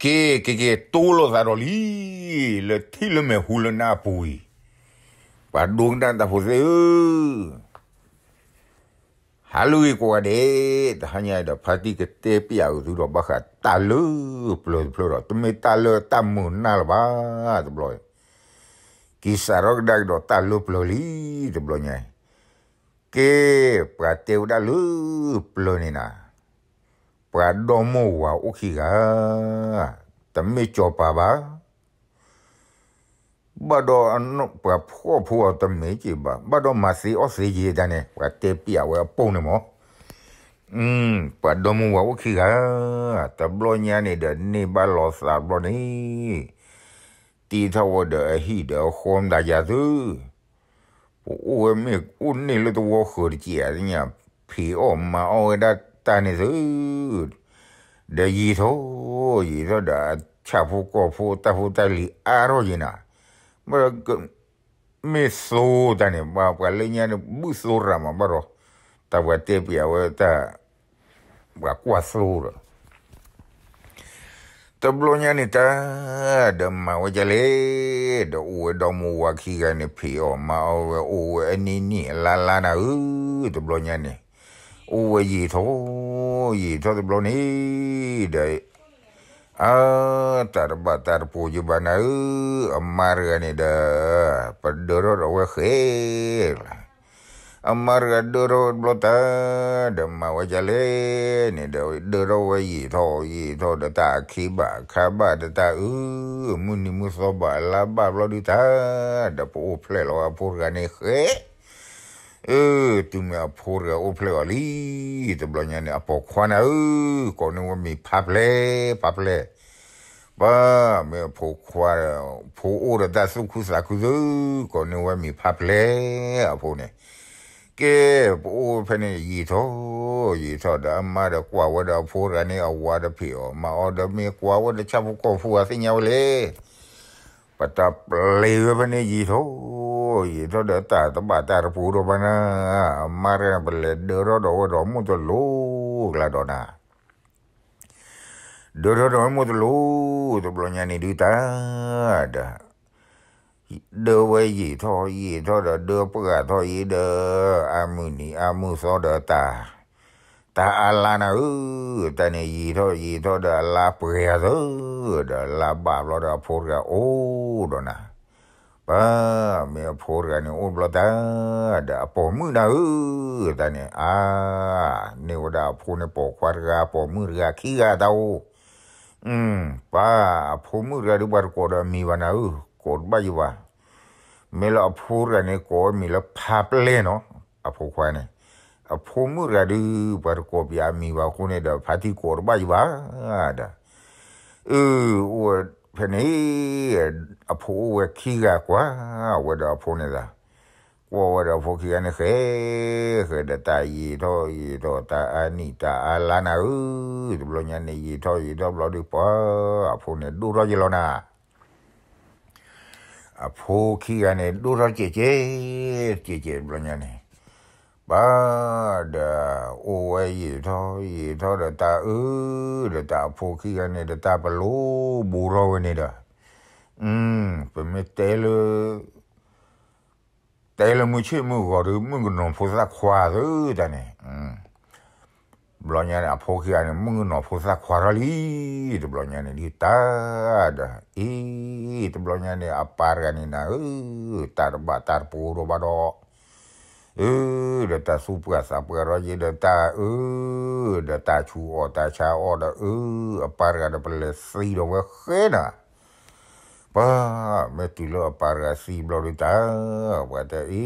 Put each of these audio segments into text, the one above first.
က့ၤ က့ၤ က့ၤ တိလိာ်သးဒီးလံ, လၢထံလၢမဲာ်ဟူလၢနၢ်အပူၤအံၤ, ပှၤဒိကနၣ်တၢ်ဖိသ့ၣ်ဧၢ, ဟါလၢအဂ့ၤကိးဂၤဒဲး, တဟါညါဒီး ဖါတံၢ်ကတဲပျးအုးသုဒီးဘၣ်ဃးတၢ်လၢပျၢၤတဖျၢၣ်ဒီး တမ့ၢ်တၢ်လၢတၢ်မုာ်နၢ်လၢၤဘၣ်, တဘျီ က့ၤစးထီၣ်ကဒါက့ၤဒီးတၢ်လၢပျၢၤလံ, တဘျီညါ က့ၤ ပှၤတဲဝဲဒၣ်လၢပျၢၤန့ၣ်နၤ, ပှၤဒီမိၢ်ဝၤအိၣ်ခံဂၤ, တမ့ၢ်စီၤပၤဘၣ်, ဘၣ်ဒီးပှၤဖှီၣ်ဖိအီၤတမ့ၢ်က့ၤဘၣ်, ဘၣ်ဒီးမၤသ့အီၣ်သ့က့ၤတၢ်န့ၣ် ပှၤတဲပျးဝဲအပိၢ်န့ၣ်မး, ပှၤဒီမိၢ်ဝၤအိၣ်ခံဂၤ, တဘျီညါန့ၣ်ဒီးန့ၢ်ဘၣ်လီၤသးဘျီန့ၣ် တ့ထီၣ်ဝဲဒီးအဟံၣ်ဒီးအဃီမတၤယၤသု, ပအိၣ်ဝဲမ့ၢ်အိၣ်န့ၢ်လၢတဝီဃၢၤတက့ၢ်ဧါသ့ၣ်ညါ, ဖံးအီၣ်မၤအီၣ်ဝဲဒၣ်တၢ်န့ၣ်သု, ဒီးယံာ်ထီၣ် ယံာ်ထီၣ်ဒီးအဆၣ်ဖိကီၢ်ဖိတၢ်ဖိတၢ်လံၤအါထီၣ်ယံၤနၤ, ဘၣ် မ့ၢ်သိတၢ်န့ၣ် ပှၤလၢညါန့ၣ် ဘုၣ်သိရၤမးဘၣ်ဒီး တၢ်ပှၤတဲပျးဝဲတၢ် ပှၤကွၢ်သိဒီး တဘျီညါန့ၣ်တၢ် ဒီးမၤဝဲဒ်လဲၣ်, ဒီးအိၣ်ဝဲဒီမိၢ်ဝၤခံဂၤန့ၣ် ဖံးအီၣ်မၤအီၣ်ဝဲ အိၣ်ဝဲအနံၣ်နံၣ်အလါလါနၤဧၢ, တဘျီညါန့ၣ် အိၣ်ဝဲယံာ်ထီၣ် ယံာ်ထီၣ်တဘျီန့ၣ် ဒီး အၢ တၢ်တဘၣ်တၢ်တပိၤယဘၣ်နၤဧၢ, အမါတဂၤန့ၣ်ဒီး ပဒၢထီၣ်ဒီးဝဲဃဲလီၤ. အမါတဂၤဒၢထီၣ်ဝဲတဘျီတၢ် ဒီးမၤဝဲဒ်လဲၣ်န့ၣ်ဒီး ဒၢထီၣ်ဝဲယံာ်ထီၣ်ယံာ်ထီၣ်ဒီးတၢ်အခ့ဘၣ်အခါဘၣ်ဒီးတၢ်အၢ, မုၢ်နံၤမုၢ်သီဘၣ်အလါဘၣ်ဘျီဒုတၢ် ဒီးပအိၣ်ဖျဲၣ်လီၤဝဲအဖိတဂၤန့ၣ်ဃဲ အၢ တုၤမ့ၢ်အဖိတဂၤအိၣ်ဖျဲၣ်အီၤလံ တဘျီညါန့ၣ် အပိာ်ခွါနၤဧၢ, ကိးန့ၢ်ဝဲမံၤဖးဖျဲး ဖးဖျဲး, ပၢ် မ့ၢ်အဖိခွါ ဖိအိၣ်ဒီးတၢ်သူၣ်ခုသးခုသု, ကိးန့ၢ်ဝဲမံၤဖးဖျဲး အဖိန့ၣ်, ကဲ ပအိၣ်ဖဲန့ၣ်ယံာ်ထီၣ် ယံာ်ထီၣ်ဒီးအမါဒီးကွၢ်ဝဲဒီးအဖိတဂၤန့ၣ် အဝၤဒီးဖံးအီၣ်မၤအီၣ်ဒီးမ့ၢ်ကွၢ်ဝဲဒီးဆၣ်ဖိကီၢ်ဖိအသ့ၣ်ညါဝဲလဲၣ် ပတၢ်ပျံၤဝဲဖဲန့ၣ်ယံာ်ထီၣ် ယံာ်ထီၣ်ဒီးတၢ်တဘၣ်တၢ်တပူၤဒီးဘၣ်နၤ, အမါတဂၤန့ၣ် ပလဲၤဒၢထီၣ်ဒီးဝဲဒီးမိၢ်တလိၤကျါဒီးနၤ, ဒၢထီၣ်ဒီးဝဲမိၢ်တလိၤ တဘျီညါန့ၣ်ဒုတၢ် ဒီး ဒၢဝဲယံာ်ထီၣ်ယံာ်ထီၣ်ဒီးဒၢပှၢ်ထီၣ်အံၤဒီး အမုၢ်နံၤအမုၢ်သီဒီးတၢ် တၢ်အါလါနၤဧၢ, တၢ်န့ၣ်ယံာ်ထီၣ်ယံာ်ထီၣ်ဒီးအလါပှဲၤအသၢ, ဒီးအလါဘၣ်ဘျီဒီးအဖိတဂၤအိၣ်ဒီးနၤ, ပၢ် မ့ၢ်အဖိတဂၤန့ၣ်အိၣ်ဘျီတၢ် ဒီးအပိာ်မုၣ်နၤဧၢ, တၢ်န့ၣ် အါ န့ၢ်ဝဲဒၣ်အဖိန့ၣ်ပိာ်ခွါတဂၤ ပိာ်မုၣ်တဂၤခံဂၤတၢ်အိၣ်, ပၢ် အဖိမုၣ်တဂၤဒုးပှၤတကိးဒီးအမံၤဘၣ်နၤဧၢ, ကိးတဘၣ်ယဘၣ် မ့ၢ်လၢအဖိတဂၤန့ၣ် ကိးဝဲမံၤလၢဖးပျဲၢ်နီၤ, အဖိခွါန့ၣ်, အဖိမုၣ်တဂၤဒုး ပှၤတကိးပၠးအမံၤဘၣ်အဃိန့ၣ်ဒီး ဖါတံၢ်ကိးတဘၣ်ယဘၣ်, ဒီး အၢ အိၣ်ဝဲဖဲန့ၣ် အဖိအိၣ်ဝဲခံဂၤကွၢ်ဝဲဒီးအဖိန့ၣ်သး, ကွၢ်ဝဲဒီးအဖိခံဂၤန့ၣ်ဃဲ ဃဲဒီးတၢ်ယံာ်ထီၣ်ယံာ်ထီၣ် တၢ်အါနံၣ်တၢ်အါလါနၤဧၢ, တဘျီညါန့ၣ် ယံာ်ထီၣ်ယံာ်ထီၣ်ဘျီဒုးပှၤ အဖိန့ၣ်ဒိၣ်ထီၣ်ယံာ်လီၤနၤ အဖိခံဂၤန့ၣ် ဒိၣ်ထီၣ်ကဲးကဲး, ကဲးကဲးတဘျီညါန့ၣ်, ပၢ်ဒီး အိၣ်ဝဲယံာ်ထီၣ်ယံာ်ထီၣ်ဒီးတၢ်အၢ, ဒီးတၢ်အဖိခံဂၤန့ၣ် ဒီးတၢ်ပလိၤဘူးထီၣ်ဝဲန့ၣ်ဒီး, ပမ့ၢ်တဲလၢ တဲလၢမုၢ်ဆ့ၣ်မုၢ်ဂီၤဒီး မုၣ်ကနီၤဖိသၣ်ခွါသုတၢ်န့ၣ်, တဘျီညါန့ၣ် အဖိခံဂၤန့ၣ် မုၣ်ကနီၤဖိသၣ်ခွါထီၣ်လံ, တဘျီညါန့ၣ်ဒုးတၢ်ဒီး အ့ တဘျီညါန့ၣ် အပၢ်တဂၤန့ၣ်နၤဧၢ, တၢ်တဘၣ်တၢ်တပူၤဒီးဘၣ်ဒီး, အၢ ဒီးတၢ်သူၣ်ပှၢ်သးပှၢ်ထီၣ်ယဲဒီးတၢ်အၢ, ဒီးတၢ်ဆူးအီၣ်တၢ်ဆါအီၣ်ဒီးအၢ, အပၢ်တဂၤဒီးပလဲၤသံဒီးဝဲဃဲနၤ ပၢ် မ့ၢ်တုၤလၢအပၢ်တဂၤသံဘျီဒုးတၢ်, ပှၤတဲအ့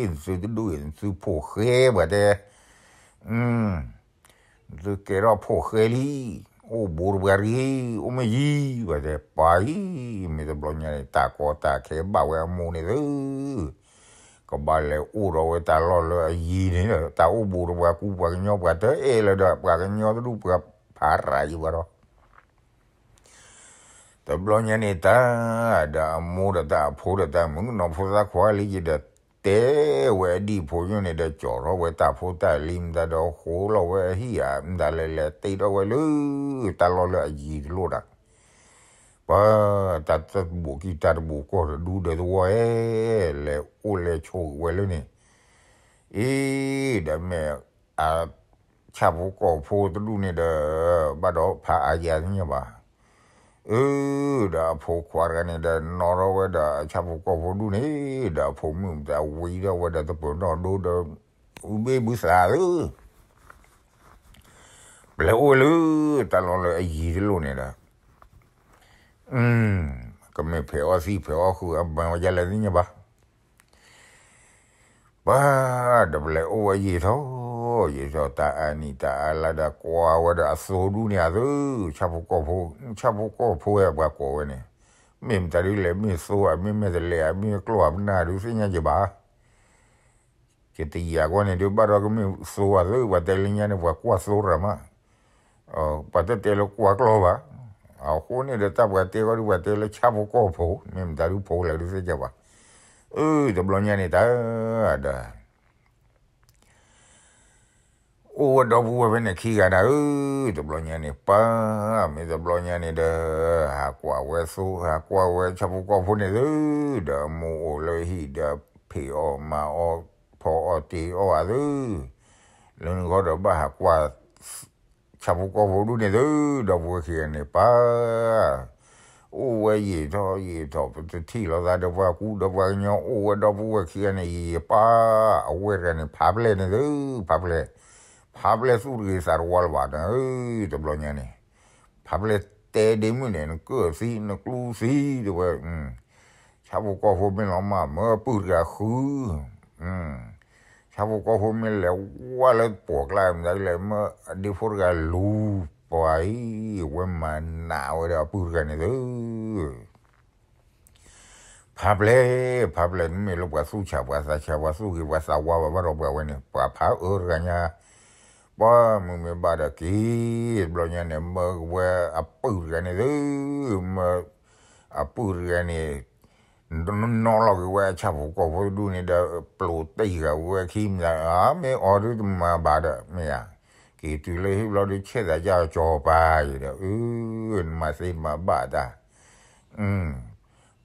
နသုတဒူၣ်အံၤ နသုဖိၣ်ဃဲ ပှၤတဲ, နသုကဲထီၣ်ဖိၣ်ဃဲလံ, အိၣ်ဘူးတပှၤတဂ့ၤ, အိၣ်မ့ၢ်ယံၤ ပှၤတဲ, ပၢ်အံၤ မ့ၢ်တဘျီညါန့ၣ် တၢ်ကီတၢ်ခဲဘၣ်ဝဲအမိၢ်န့ၣ်သု ကဘၣ်လဲၤအိၣ်ဒီးဝဲတၢ်လီၢ်လၢအယံၤန့ၣ်ဒီး တၢ်အိၣ်ဘူးတပှၤကူပှၤကညီ ပှၤတအဲၣ်လၢၤဒီး ပှၤကညီတဒူၣ်ပှၤဖးရၤယံၤဘၣ်ဒီး တဘျီညါန့ၣ်တၢ်, ဒီးအမိၢ်ဒီးတၢ်အဖိဒီးတၢ်မုၣ်ကနီၤဖိသၣ်ခွါလံယံၤဒီး တဲဝဲအဒံၣ်ဖိညိၣ်န့ၣ်ဒီး ကၠီထီၣ်ဝဲတၢ်ဖိတၢ်လံၤမတၤဒီးဃိလီၤဝဲအဟံၣ်ဧါ မတၤလဲၤလဲၤတ့ထီၣ်ဝဲလၢ တၢ်လီၢ်လၢအယံၤတလိၣ်ဒီး, ပှၤ တၢ်တဘူးကံၢ်တၢ်တဘူးကီၢ်တဒူဒီးသဝီဧဲ, လဲၤအိၣ်လဲၤဆိးဝဲလၢန့ၣ်, အ့ ဒီးမ့ၢ် အဆၣ်ဖိကီၢ်ဖိတဒူၣ်န့ၣ်ဒီး ဘၣ်ဒီးဖးအါယၤသ့ၣ်ညါဘၣ်. အၢ ဒီးအဖိခွါတဂၤန့ၣ်ဒီး နီၣ်ထီၣ်ဝဲဒီးအဆၣ်ဖိကီၢ်ဖိဒူၣ်န့ၣ်, ဒီးအဖိမုၣ်တဝံထီၣ်ဝဲဒီးသပၢၤနီၣ်ဒိဒီး ဘုဘ့ၣ်ဘုသးသု ပျဲအိၣ်လၢ တၢ်လီၢ်လၢအယံၤတလိၣ်န့ၣ်ဒီး, ကမ့ၢ်ဖဲးအီၣ်သံၣ်ဖဲးအီၣ်ဃုာ်အမၤဝဲဒ်လဲၣ်သ့ၣ်ညါဘၣ်. ပှၤ ဒီးပျဲအိၣ်ဝဲယံာ်ထီၣ် ယံာ်ထီၣ် တၢ်အါနံၣ်တၢ်အါလါဒီးကွၢ်ဝဲဒီးအသိဒူၣ်န့ၣ်အသိ, ဆၣ်ဖိကီၢ်ဖိ, ဆၣ်ဖိကီၢ်ဖိဝဲပှၤကိးဝဲန့ၣ်, မ့ၢ်မတၤဒုလဲၣ် မ့ၢ်သိဧါ မ့ၢ်မဲာ်တလဲၤဧါ မ့ၢ်ကျီၢ်ဧါပနၢ်ဒုသ့ၣ်ညါယဘၣ်. ယတယာ်ကွၢ်န့ၣ်ဒုးဘၣ်ဒီးကမ့ၢ်သိဧါသ့ ပှၤတဲလၢညါန့ၣ် ပှၤကွၢ်သိရၤမး, ပှၤတတဲလၢကွၢ်ကျီၢ်ဘၣ်. အဃိန့ၣ်ဒီးတၢ်ပှၤတဲဃီဒုး ပှၤတဲလၢဆၣ်ဖိကီၢ်ဖိ မ့ၢ်မတၤဒုဖိလဲၣ်ဒုးသ့ၣ်ညါဘၣ်. အၢ တဘျီညါန့ၣ်တၢ်ဒီး အိၣ်ဝဲဒီပုၢ်ဝဲၢ်ဖဲန့ၣ်ခံဂၤဒၣ်ဧၢ, တဘျီညါန့ၣ် ပှၤ မ့ၢ်တဘျီညါန့ၣ်ဒီး ဟးကွၢ်ဝဲသိ ဟးကွၢ်ဝဲဆၣ်ဖိကီၢ်ဖိန့ၣ်သု, ဒီးအမိၢ်အိၣ်လၢဟံၣ်ဒီး ဖံးအီၣ်မၤအီၣ် ဖီအီၣ်တ့အီၣ်အသု, လၢနုၤဃီဒီးဘၣ်ဟးကွၢ် ဆၣ်ဖိကီၢ်ဖိဒူၣ်န့ၣ်သု, ဒီပုၢ်ဝဲၢ်ခံဂၤန့ၣ် ပှၤ အိၣ်ဝဲယံာ်ထီၣ်ယံာ်ထီၣ် ပတထံၣ်လိာ်သးဒီးပှၤကူဒီးပှၤကညီ အိၣ်ဝဲဒီပုၢ်ဝဲၢ်ခံဂၤန့ၣ် ယံာ်ယံာ်ပှၤ အဝဲၢ်တဂၤန့ၣ် ဖးပျဲၢ်န့ၣ်သု, ဖးပျဲၢ်, ဖးပျဲၢ်သူၣ်တဂ့ၤသးတဝါလၢၤဘၣ်န့ၣ်, တဘျီညါန့ၣ် ဖးပျဲၢ်တဲဒ့မုၣ်န့ၣ် နကၢၣ်သံ နကျူသံ တဲဝဲ, ဆၣ်ဖိကီၢ်ဖိမ့ၢ်လီၤမၢ် မၢအပုၢ်တဂၤဃု, ဆၣ်ဖိကီၢ်ဖိမ့ၢ်လဲၤဝဲလၢပှီၢ်ကျါ မတၤလဲၣ် မၢအဒ့ဖိတဂၤလူၤပှၤအံၤ, ဝဲမၤနးဝဲဒီးအပုၢ်တဂၤန့ၣ်သု ဖးပျဲၢ်, ဖးပျဲၢ် မ့ၢ်လၢပှၤသူၣ်ဆးပှၤသးဆး ပှၤသူၣ်ဂ့ၤပှၤသးဝါဘၣ်ဘၣ်ဒီးပှၤဝဲန့ၣ် ပှၤဖးအၢတဂၤညါ, ပှၤမုၢ်မ့ၢ်ဘၣ်ဒီးက့ၤ, တဘျီညါန့ၣ် မၢကဝဲအပုၢ်တဂၤန့ၣ်သု, မၢအပုၢ်တဂၤန့ၣ် နီၣ်လီၤက့ၤဝဲအဆၣ်ဖိကီၢ်ဖိတဒူၣ်န့ၣ်ဒီး ပျိးတ့ၢ်ဃာ်ဝဲခံမတၤ, မ့ၢ်အီၤဒုတမၤဘၣ်ဒီး မ့ၢ်ဧါ, က့ၤတုၤလၢဟံၣ်ဘျီဒုး ဆဲးသးကၢ်ကၠီၤပၤအံၤဒီး အၢ နမၤသ့နမၤဘၣ်တၢ်,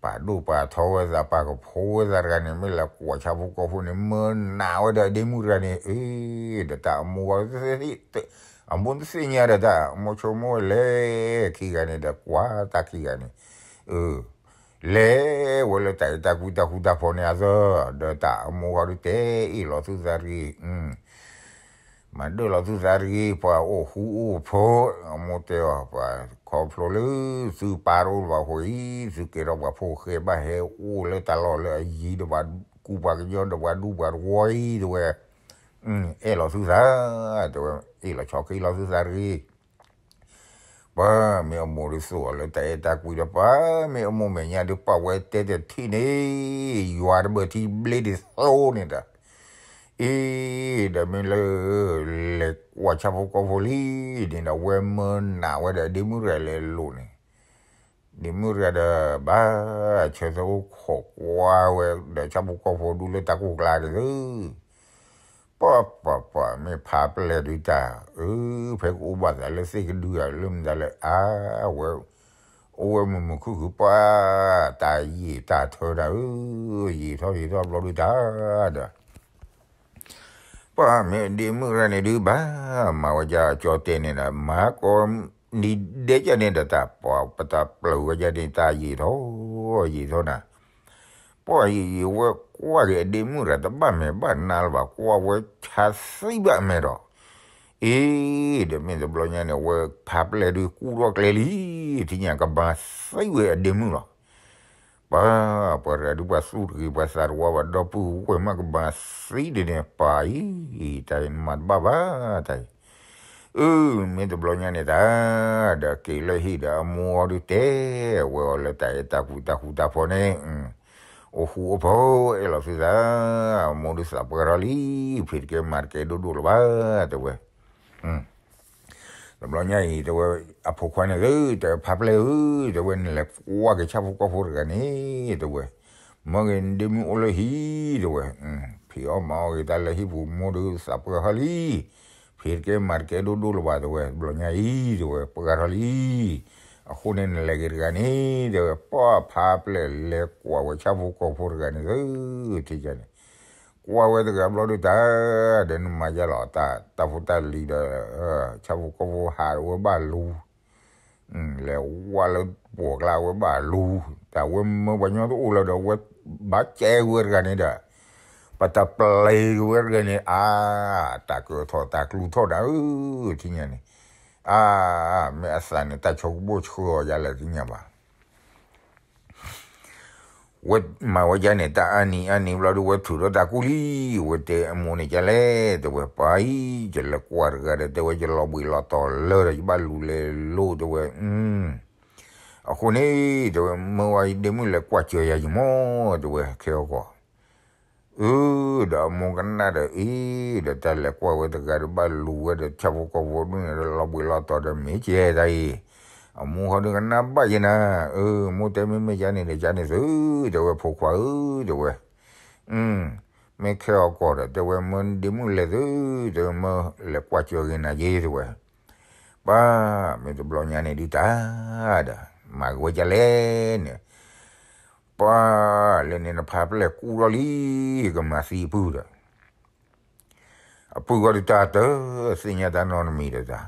ပာ်ဒိၣ်ပာ်ထီဝဲသး ပာ်ကဖိဝဲသးတဂၤန့ၣ် မ့ၢ်လဲၤကွၢ်ဆၣ်ဖိကီၢ်ဖိန့ၣ် မၢနးဝဲဒီးအဒ့မုၣ်တဂၤန့ၣ်, အၢ ဒီးတၢ်အမိၢ်ဂီၤ အမိၢ်တသ့ၣ်ညါဒီးတၢ် အမိၢ်ဆိကမိၣ်ဝဲလဲၤခံဂၤန့ၣ်ဒီး ကွၢ်တၢ်ခံဂၤန့ၣ်, အၢ လဲၤဝဲလၢတၢ်အဲၣ်တၢ်ကွံတၢ်ဃူတၢ်ဖိးန့ၣ်အသိး, ဒီးတၢ်အမိၢ်ဂီၤဒုးတဲအ့ၣ်လီၤသုသးတဂ့ၤ, မၤဒၢၣ်လီၤသုသးတဂ့ၤ, ပှၤအိၣ်ဃူအိၣ်ဖိး, အမိၢ်တဲအီၤ ပှၤခီဖျိလၢ သုပၢ်တအိၣ်လၢၤဘၣ်အဃိအံၤ, သုကဲထီၣ်ပှၤဖိဃဲဘၣ်ဟဲအိၣ်လၢတၢ်လီၢ်လၢအယံၤဒီးပှၤကူပှၤကညီဒီးပှၤဒူပှၤတဝီအံၤ တဲဝဲ, အဲၣ်လီၤသုသး, တဲဝဲ, အ့ၣ်လီၤဆီၣ်က့ၤလီၤသုသးတဂ့ၤ ပှၤမ့ၢ်အမိၢ်ဒုးသိၣ်အီၤလၢတၢ်အဲၣ်တၢ်ကွံဒီး ပှၤမ့ၢ်အမိၢ်မဲာ်ညါဒုးပာ်ဝဲတဲတထံၣ်န့ၣ်, ယွၤတဘၢၣ်ထံဘျ့ဒ်သိးန့ၣ်ဒီး, အ့ၣ် ဒီးမ့ၢ်လၢ လဲၤကွၢ်ဆၣ်ဖိကီၢ်ဖိလံန့ၣ်ဒီး ဝဲမၢနးဝဲဒီးဒ့မုၣ်တဂၤလဲၤလိာ်န့ၣ်, ဒ့မုၣ်တဂၤဒီး ဘၣ်ဆၢသအိၣ်ခိးကွၢ်ဝဲဒီးဆၣ်ဖိကီၢ်ဖိဒုးလၢတၢ်ကိၢ်ကျါန့ၣ်သု ပှၤပှၤပှၤ မ့ၢ်ဖးပျဲၢ်ဒုးတၢ်, အၢ ဖဲကအိၣ်ဘၣ်သးလၢသ့ၣ်ကဒုဧါ လၢမတၤလဲၣ် အါဝဲ, အိၣ်ဝဲမုာ်မုာ်ခုၣ်ခုၣ် ပှၤတၢ်ယံာ်တၢ်ထၢတၢ်ဧၢ, ယံာ်ထီၣ်ယံာ်ထီၣ်ဘျီဒုးတၢ်ဒီး ပှၤမ့ၢ်ဒ့မုၣ်တဂၤန့ၣ်ဒုး ဘၣ်မၤဝဲဒ်ကၠီတဲန့ၣ်ဒီး မၤကိးနံၤဒဲးကၠီန့ၣ်ဒီးတၢ် ပှၤပတၢ်ပျၢၤဝဲဒ်န့ၣ် တၢ်ယံာ်ထီၣ်ယံာ်ထီၣ်နၤ ပှၤယံာ်ယံာ်ဝဲကွၢ်က့ၤအဒ့မုၣ်တဂၤ တဘၣ်မဲာ်ဘၣ်နါလၢၤဘၣ် ကွၢ်ဝဲဆါသံဘၣ်အမဲာ်ဒီး, အ့ ဒီးမ့ၢ်တဘျီညါန့ၣ် အဝဲဖးပျဲၢ်ဒုးကူထီၣ်ကျဲလံ, ထံၣ်ညါကမၤသံဝဲအဒ့မုၣ်လီၤ. ပှၤ ပှၤတဂၤဒုးပှၤသူၣ်တဂ့ၤ ပှၤသးတဝါဘၣ် ဒီပုၢ်ဝဲၢ်မးကမၤသံဒ်န့ၣ် ပှၤအံၤ တၢ်အံၤနမၤတဘၣ်ဘၣ် တၢ်အံၤ အၢ မ့ၢ်တဘျီညါန့ၣ်တၢ် ဒီးက့ၤလၢဟံၣ်ဒီး အမိၢ်အီၤဒုးတဲဝဲအီၤလၢတၢ်အဲၣ်တၢ်ကွံတၢ်ဃူတၢ်ဖိးန့ၣ်, အိၣ်ဃူအိၣ်ဖိး အဲၣ်လီၤသုသး, အမိၢ်ဒုးသးပှၢ်ထီၣ်လံ, ဖံးတကဲမၤတကဲဒိၣ်ဒိၣ်လၢၤဘၣ် တဲဝဲ, တဘျီညါအံၤ တဲဝဲ, အဖိခွါန့ၣ်ဧၢ, တဲဖးပျဲၢ်ဧၢ, တဲဝဲ နလဲၤကွၢ်က့ၤဆၣ်ဖိကီၢ်ဖိတဂၤန့ၣ်, တဲဝဲ, မၢက့ၤနဒ့မုၣ်အိၣ်လၢဟံၣ်, တဲဝဲ, ဖံးအီၣ်မၤအီၣ်ဂ့ၤတၢ်လၢဟံၣ်ပူၤ မိၢ်ဒုးသးပှၢ်ထီၣ်လံ, ဖံးတကဲမၤတကဲဒိၣ်ဒိၣ်လၢၤဘၣ် တဲဝဲ, တဘျီညါအံၤ တဲဝဲ ပှၢ်ထီၣ်လံ, အဃိန့ၣ်နလဲၤက့ၤတဂၤန့ၣ် တဲဝဲ ပှၢ်ဖးပျဲၢ်လဲၤကွၢ်ဝဲဆၣ်ဖိကီၢ်ဖိတဂၤန့ၣ်သု, ထံၣ်ကန့ၣ်, ကွၢ်ဝဲတဂၤဘျီဒုးတၢ်, ဒီးနမၤယါလီၤတၢ် တၢ်ဖိတၢ်လံၤဒီး ဆၣ်ဖိကီၢ်ဖိဟးဝဲဘၣ်လူၤ လဲၤဝါလၢပှၢ်ကျါဝဲဘၣ်လူၤ, တၢ်ဝဲမၢပှၤညီတအိၣ်လၢၤဒီး ဝဲဘၣ်ကဲဝဲတဂၤန့ၣ်ဒီး ပတပျဲၤက့ၤဝဲတဂၤန့ၣ် အါ, တၢ်ကၢထီၣ်တၢ်ကျူထီၣ်နၤဧၢ, ထံၣ်ညါန့ၣ်, အါ, မ့ၢ်အသးန့ၣ် တၢ်ဆိကမိၣ်ဆှၢအီၤယၤလဲၣ်သ့ၣ်ညါဘၣ် ဝဲမၤဝဲဒ်န့ၣ် တၢ်အါနံၤအါနံၤဘျီဒုး ဝဲထုးထီၣ်တၢ်ကူၣ်လံ, ဝဲတဲအမိၢ်န့ၣ်ဒ်လဲၣ်, တဲဝဲပၢ်အံၤ ယလဲၤကွၢ်တဂၤဒီး တဲဝဲယလီၤဘှံးလီၤတီၤလၢာ်ဒီး ယဘၣ်လူၤလဲၤလိၤ တဲဝဲ, အဃိန့ၣ် တဲဝဲ မၢဝဲဒ့မုၣ်လဲၤကွၢ်စၢၤယၤယမီၢ် တဲဝဲ ခဲအီကီၢ် အၢ ဒီးအမိၢ်ကနၣ်ဒီး အ့ ဒီးတၢ်လဲၤကွၢ်ဝဲတဂၤဒီး ဘၣ်လူၤဝဲဒီး ဆၣ်ဖိကီၢ်ဖိဒူၣ်န့ၣ်ဒီး လီၤဘှံးလီၤတီၤဒီး မ့ၢ်ကဲတၢ်အံၤ, အမိၢ်ဟီဒုးကနၣ်ဘၣ်ယဲနၤ, အၢ မိၢ်တဲမ့မ့ၢ်ကန့ၣ်ဒီး ကန့ၣ်သု, တဲဝဲ ဖိခွါဧၢ, တဲဝဲ, မ့ၢ်ခဲအီကီၢ်ဒီး တဲဝဲ မၢဒ့မုၣ်လဲၤသု, တဲဝဲ မၢလဲၤကွၢ်စၢၤဂ့ၤနၤယ့ တဲဝဲ, ပၢ် မ့ၢ်တဘျီညါန့ၣ်ဒုးတၢ်ဒီး မၤကဝဲဒ်လဲၣ်န့ၣ် ပှၢ်လၢန့ၣ်နဖးပျဲၢ်ကူၣ်ထီၣ်လံ ကမၤသံအပုၢ်ဒီး, အပုၢ်ဂီၢ်ဒုးတၢ်တသ့ၣ်ညါတၢ်နီတမံၤဒီးတၢ်,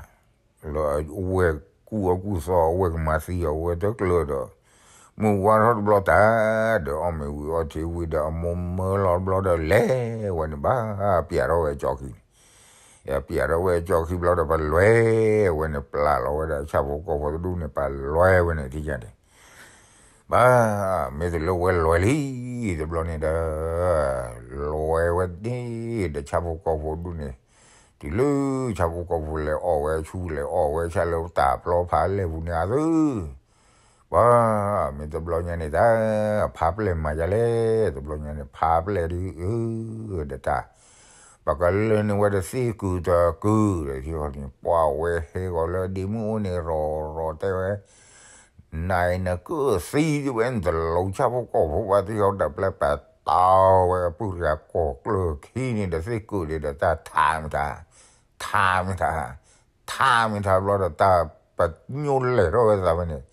လၢအဝဲၢ်ကူၣ်အီၣ်ကူၣ်သီ အဝဲၢ်ကမၤသံအီၤဝဲတကျၢၤဒီး, မုၢ်ဝါထီၣ်တဘျီတၢ်ဒီး အီၣ်မ့ၤဝံၤအီထံဝံၤဒီး အမိၢ်မၢလီၤတဘျီဒီး လဲၤဝဲန့ၣ်ဘၣ်ပျဲးထီၣ်ဝဲကၠီခံန့ၣ်, ပျဲးထီၣ်ဝဲကၠီခံဘျီဒီး ပလွဲဝဲန့ၣ် ပျဲလီၤဝဲဒီး ဆၣ်ဖိကီၢ်ဖိတဒူၣ်န့ၣ် ပလွဲဝဲန့ၣ် ထံၣ်ညါန့ၣ် ဘၣ် မ့ၢ်တလၢဝဲလွဲလံ တဘျီန့ၣ်ဒီး လွဲဝဲဒၣ်ဒီးဆၣ်ဖိကီၢ်ဖိဒူၣ်န့ၣ်, တုၤလၢဆၣ်ဖိကီၢ်ဖိလဲၤအီၣ်ဝဲဆူ လဲၤအီၣ်ဝဲဆၣ်လၢတၢ်ပျီဖးလဲၢ်ပူၤန့ၣ်အသု, ဘၣ် မ့ၢ်တဘျီညါန့ၣ်တၢ် ဖးပျဲၢ်မၤယၤလဲၣ် တဘျီညါန့ၣ် ဖးပျဲၢ်ဒုး အၢ ဒီးတၢ် ပကလၢန့ၢ်ဝဲတသ့ၣ်ကုာ်တကုာ်ဒီး ထံဃီန့ၣ် ပှၤဝဲဟဲဂီၤလၢဒ့မုၣ်အိၣ်န့ၣ် ရီၤရီၤတဲဝဲ နၤအံၤနကုၢ်သံဒ်ဝဲ နတလိၤဆၣ်ဖိကီၢ်ဖိဘၣ် သ့ၣ်ဟီတၢ်ပျဲပာ်တီဝဲအပုၢ်တဂၤ ကိးကျၢၢ်ခံန့ၣ်ဒီး သ့ၣ်ကုာ်န့ၣ်ဒီး တၢ်ထါမ့ၢ်ထါ, ထါမ့ၢ်ထါ, ထါမ့ၢ်ထါဘျီဒီး တၢ်ပညိၣ်လဲၤထီၣ်ဝဲသးဖဲန့ၣ်,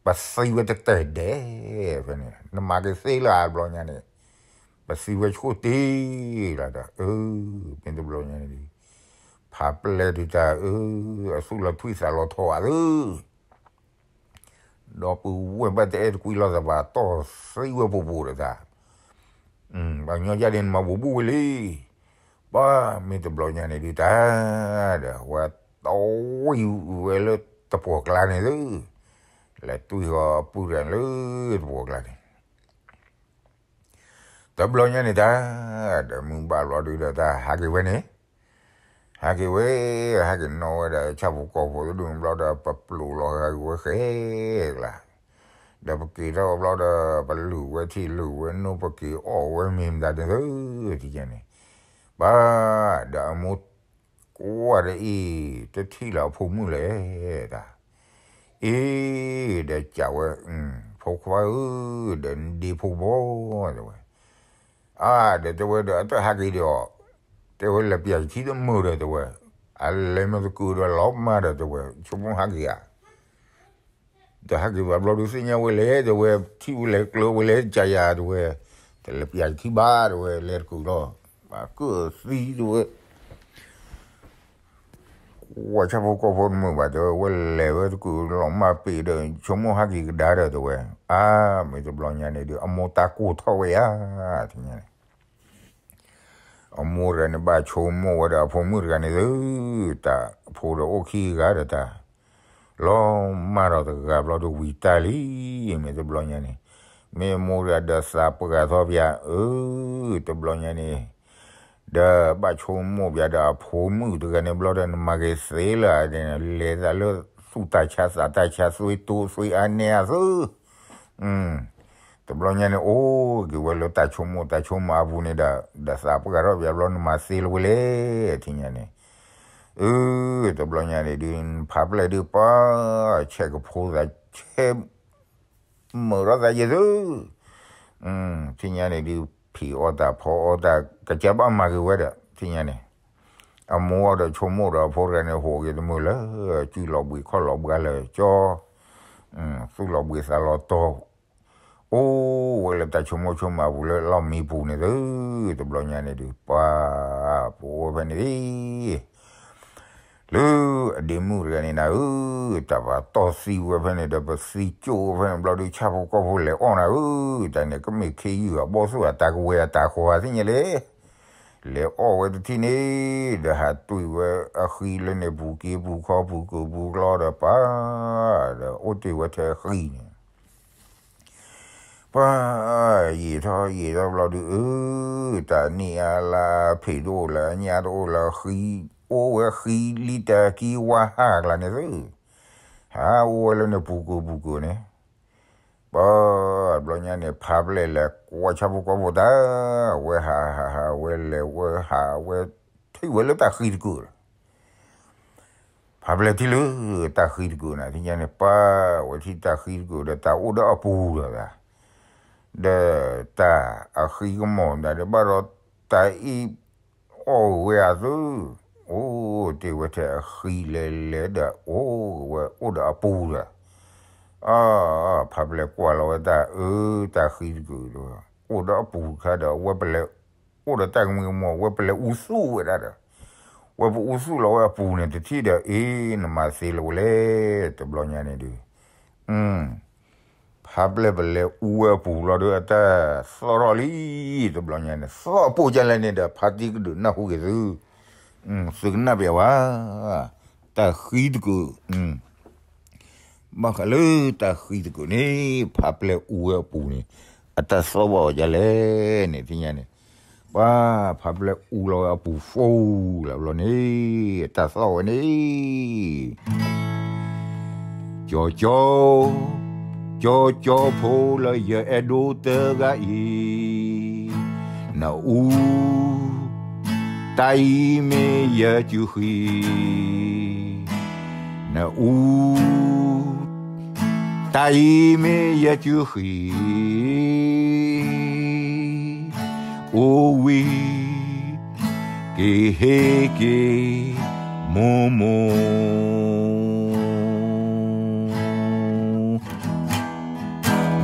ပသံဝဲတတဲာ်ဒဲးဖဲန့ၣ် နမၤက့ၤသ့လၢအဘျီညါန့ၣ်, ပသံဝဲဆိၣ်တ့ၢ်လီၤဒီး အၢ မ့ၢ်တဘျီညါန့ၣ်ဒုး ဖးပျဲၢ်ဒုးတၢ်အၢ အသူၣ်လီၤထွံၣ်သးလီၤထီၣ်အသု ဒီပုၢ်ဝဲၢ်ဘၣ်တအဲၣ်တကွံလီၤသးဘၣ် တီၢ်သံဝဲပူၤပူၤဒီးတၢ်, ပှၤကညီယါဒ်န့ၣ် မၤဘူးဘူးဝဲလံ, ပှၤမ့ၢ်တဘျီညါန့ၣ်ဒုးတၢ်, ဒီးဝဲတဝံၤဝဲလၢတပှီၢ်ကျါန့ၣ်သု, လဲၤတွံၢ်ဃီၤအပုၢ်တဂၤလၢတပှီၢ်ကျါန့ၣ် တဘျီညါန့ၣ်တၢ်, ဒီးမုၢ်ဘၣ်ဘျီဒုးဒီးတၢ်ဟးက့ၤဝဲန့ၣ်, ဟးက့ၤဝဲ, ဟးက့ၤနီၣ်ဝဲဒီး ဆၣ်ဖိကီၢ်ဖိတဒူၣ်န့ၣ်ဘျီဒီး ပပျိာ်လီၤဟးက့ၤဝဲဃဲကျါ, ဒီးပက့ၤထီၣ်ဘျီဒီး ပလုၢ်ဝဲထံလုၢ်ဝဲနိ ပက့ၤအီၣ်ဝဲမ့ၤမတၤန့ၣ်သု, ထံၣ်ညါန့ၣ်, ဘၣ်, ဒီးအမိၢ်ကွၢ်ဒီးအံၤ တထံၣ်လၢအဖိမုၣ်လဲၣ်တၢ် အ့ ဒီးကးဝဲ, ဖိခွါဧၢ, ဒီးနဒ့ဖိဘီတဲဝဲ, အါ ဒီးတဲဝဲဒီး အတဟးက့ၤဒီးအီၤ, တဲဝဲလဲၤပျးယခံတမုာ်ဒီးတဲဝဲ, အလဲၤမ့ၢ်သကုၤဒီးလီၤမၢ်ဒီးတဲဝဲ, ဆိကမိၣ်ဟးက့ၤဧါ တဟးက့ၤဘၣ်ဘျီဒုးသ့ၣ်ညါဝဲလဲၣ်တဲဝဲ, ထံၣ်ဝဲလဲၣ်ကျၢၤဝဲလဲၣ်ကးယၤတဲဝဲ, တလဲၤပျးယခံဘၣ်တဲဝဲ, လဲၤတကုၤလီၤ, ဘၣ်ကုၢ်သံတဲဝဲ ကွၢ်ဆၣ်ဖိကီၢ်ဖိတမုာ်ဘၣ်တဲဝဲ, ဝဲလဲၤဝဲတကုၤလီၤမၢ်ပ့ၤဒီး ဆိကမိၣ်ဟးက့ၤကဒါဒီးတဲဝဲ, အါ မ့ၢ်တဘျီညါန့ၣ်ဒုး အမိၢ်တၢ်ကိၢ်ထီၣ်ဝဲဧါ, ထံၣ်ညါန့ၣ် အမိၢ်တဂၤန့ၣ်ဘၣ်ဆိကမိၣ်ဝဲဒီးအဖိမုၣ်တဂၤန့ၣ်သု, တၢ်ဖိဒီးအိၣ်ခံဂၤဒီးတၢ်, လီၤမၢ်ဒီးတဂၤဘျီဒုးဝံၤတၢ်လံ, မ့ၢ်တဘျီညါန့ၣ်, မ့ၢ်အမိၢ်တဂၤဒီးသးပှၢ်ထီၣ်ပၠး, အၢ တဘျီညါန့ၣ် ဒီးဘၣ်ဆိကမိၣ်ပၠးဒီးအဖိမုၣ်တဂၤန့ၣ်ဘျီဒီး နမၤက့ၤသ့လၢာ်န့ၣ် လဲၤသးလၢသူၣ်တၢ်ဆါသးတၢ်ဆါ သွ့တိသွ့အါနဲအသု, တဘျီညါန့ၣ် အိၣ်က့ၤဝဲလၢတၢ်ဆိကမိၣ်တၢ်ဆိကမးအပူၤန့ၣ်ဒီး ဒီးသးပှၢ်ထီၣ်ပၠးဘျီ နမၤသ့လၢၤဝဲလဲၣ် ထံၣ်ညါန့ၣ်, အၢ တဘျီညါန့ၣ်ဒုး နဖးပျဲၢ်ဒုးပှၤ ဆဲးကဖိသး ဆဲး မုာ်ထီၣ်သးယဲၢ်သု, ထံၣ်ညါန့ၣ်ဒုး ဖံးအီၣ်တၢ်ဖီအီၣ်တၢ် ကစၢ်ဘၣ်မၤက့ၤဝဲဒီး ထံၣ်ညါန့ၣ်, အမိၢ်ဒီးဆိကမိၣ်ဒီးအဖိတဂၤန့ၣ် ဟိးက့ၤတမုာ်လၢ စုလီၤဘှံးခီၣ်လီၤဘှါလၢကၠီ, သူၣ်လီၤဘှံးသးလီၤတီၤ အိၣ်ဝဲလၢတၢ်ဆိကမိၣ်ဆိကမးပူၤလၢလီၢ်မံပူၤန့ၣ်သု, တဘျီညါန့ၣ်ဒုး ပှၤ ပအိၣ်ဝဲဖဲန့ၣ် လၢအဒ့မုၣ်တဂၤန့ၣ်နၤဧၢ, တၢ်ပာ်တီၢ်သံဝဲဖဲန့ၣ်ဒီး ပသံကၠိၣ်ဝဲဖဲန့ၣ်ဘျီဒုး ဆၣ်ဖိကီၢ်ဖိလဲၤအီၣ်နၤဧၢ, တၢ်န့ၣ် ကမ့ၢ်ခ့ယုၢ်အဘီၣ်သူၣ်အတၢ်ကဝဲၤအတၢ်ဃီၤသ့ၣ်ညါလဲၣ်, လဲၤအီၣ်ဝဲတထံၣ်န့ၣ် ဒီးဟးတွံၢ်ဝဲအဃံလၢန့ၣ် ပူၤက့ၤပူၤခီပူၤကုာ်ပူၤကျီဒီးပှၤ ဒီးအိၣ်တ့ၢ်ဝဲထဲအဃံန့ၣ် ပှၤ ယံာ်ထီၣ်ယံာ်ထီၣ်ဘျီဒုး အၢ တၢ်နံၣ်အါလါအါ ဖံးတအိၣ်လၢၤ အညၣ်တအိၣ်လၢၤ အဃံ အိၣ်ဝဲဃံလံတၢ်ကံဝါဟးကျါန့ၣ်သု, ဟးအိၣ်ဝဲလၢန့ၣ်ပူၤကုာ်ပူၤကုာ်န့ၣ်, ပှၤ ဘျီညါန့ၣ် ဖးပျဲၢ်လဲၤကွၢ်ဆၣ်ဖိကီၢ်ဖိတၢ်, ဝဲဟးဟးဟးဝဲလဲၤဝဲဟးဝဲ ထံၣ်ဝဲလၢတၢ်ဃံတကုာ်ဒီး ဖးပျဲၢ်ထံၣ်လၢတၢ်ဃံတကုာ်န့ၣ် သ့ၣ်ညါန့ၣ် ပှၤ ဝဲထံၣ်တၢ်ဃံတကုာ်ဒီး တၢ်အိၣ်ဒီးအပူၤဒီး ဒီးတၢ်အဃံကမီၤဒၣ်ဒီး ဘၣ်ဒီးတၢ်အံၤအီၣ်ဝဲအသု, အိၣ်တ့ၢ်ဝဲထဲအဃံလဲၤလဲၤဒီး အိၣ်ဝဲအိၣ်ဒီးအပူၤဒီး အ ဖးပျဲၢ်ကွၢ်လီၤဝဲတၢ်အၢ တၢ်ဃံတကုာ်ဒီး အိၣ်ဒီးအပူၤတခါဒီး ဝဲပလဲၤအိၣ်ဒီးတၢ်ကမံကမီၤ ဝဲပလဲၤအူသူၣ်ဝဲဒၣ်ဒီး ဝဲပအူသူၣ်လီၤဝဲအပူၤန့ၣ် တထံၣ်ဒီး အ့ နမၤသ့လၢၤဝဲလဲၣ် တဘျီညါန့ၣ်ဒုး ဖးပျဲၢ်ပလဲၤအူဝဲအပူၤလီၤဒီး အတၢ်သီၣ်ထီၣ်လံ တဘျီညါန့ၣ် သီၣ်အပိာ်ကလဲၣ်န့ၣ်ဒီး ဖါတံၢ်ကဒုးနၢ်ဟူက့ၤသု, သုကနၣ်ပျဲဝဲ တၢ်ဃံတကုာ် ဘၣ်ဃးလၢတၢ်ဃံတကုာ်န့ၣ် ဖးပျဲၢ်အူဝဲအပူၤန့ၣ် အတၢ်သီၣ်ဘၣ်အီၤဒ်လဲၣ်န့ၣ် သ့ၣ်ညါန့ၣ်, ပှၤဖးပျဲၢ်အူလီၤဝဲအပူၤ ဖိလၢဘျီန့ၣ် အတၢ်သီၣ်ဝဲန့ၣ် ကၠီကၠီ, ကၠီကၠီဖိလၢယအဲၣ်ဒိးတဂၤအံၤ, နအူ တၢ်အံၤမ့ၢ်ယစုဃံ, နအူ တၢ်အံၤမ့ၢ်ယစုဃံ, အိၣ်ဝံၤ က့ၤဟ့ၣ်က့ၤ မိၢ်မိၢ်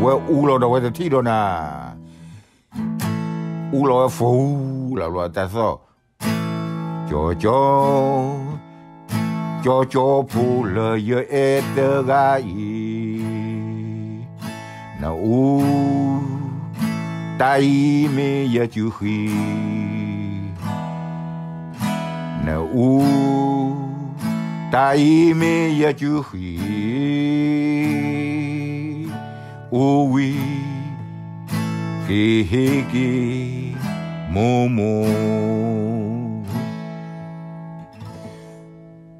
ဝဲအူလီၤဒီးဝဲတထံၣ်ဒီးနၤ, အူလီၤဝဲဖိလၢဘျီတၢ်သီၣ်, ကၠီကၠီ, ကၠီကၠီဖိလၢယအဲၣ်တဂၤအံၤ, နအူ တၢ်အံၤမ့ၢ်ယစုဃံ, နအူ တၢ်အံၤမ့ၢ်ယစုဃံ, အိၣ်ဝံၤ က့ၤဟ့ၣ်က့ၤ မိၢ်မိၢ်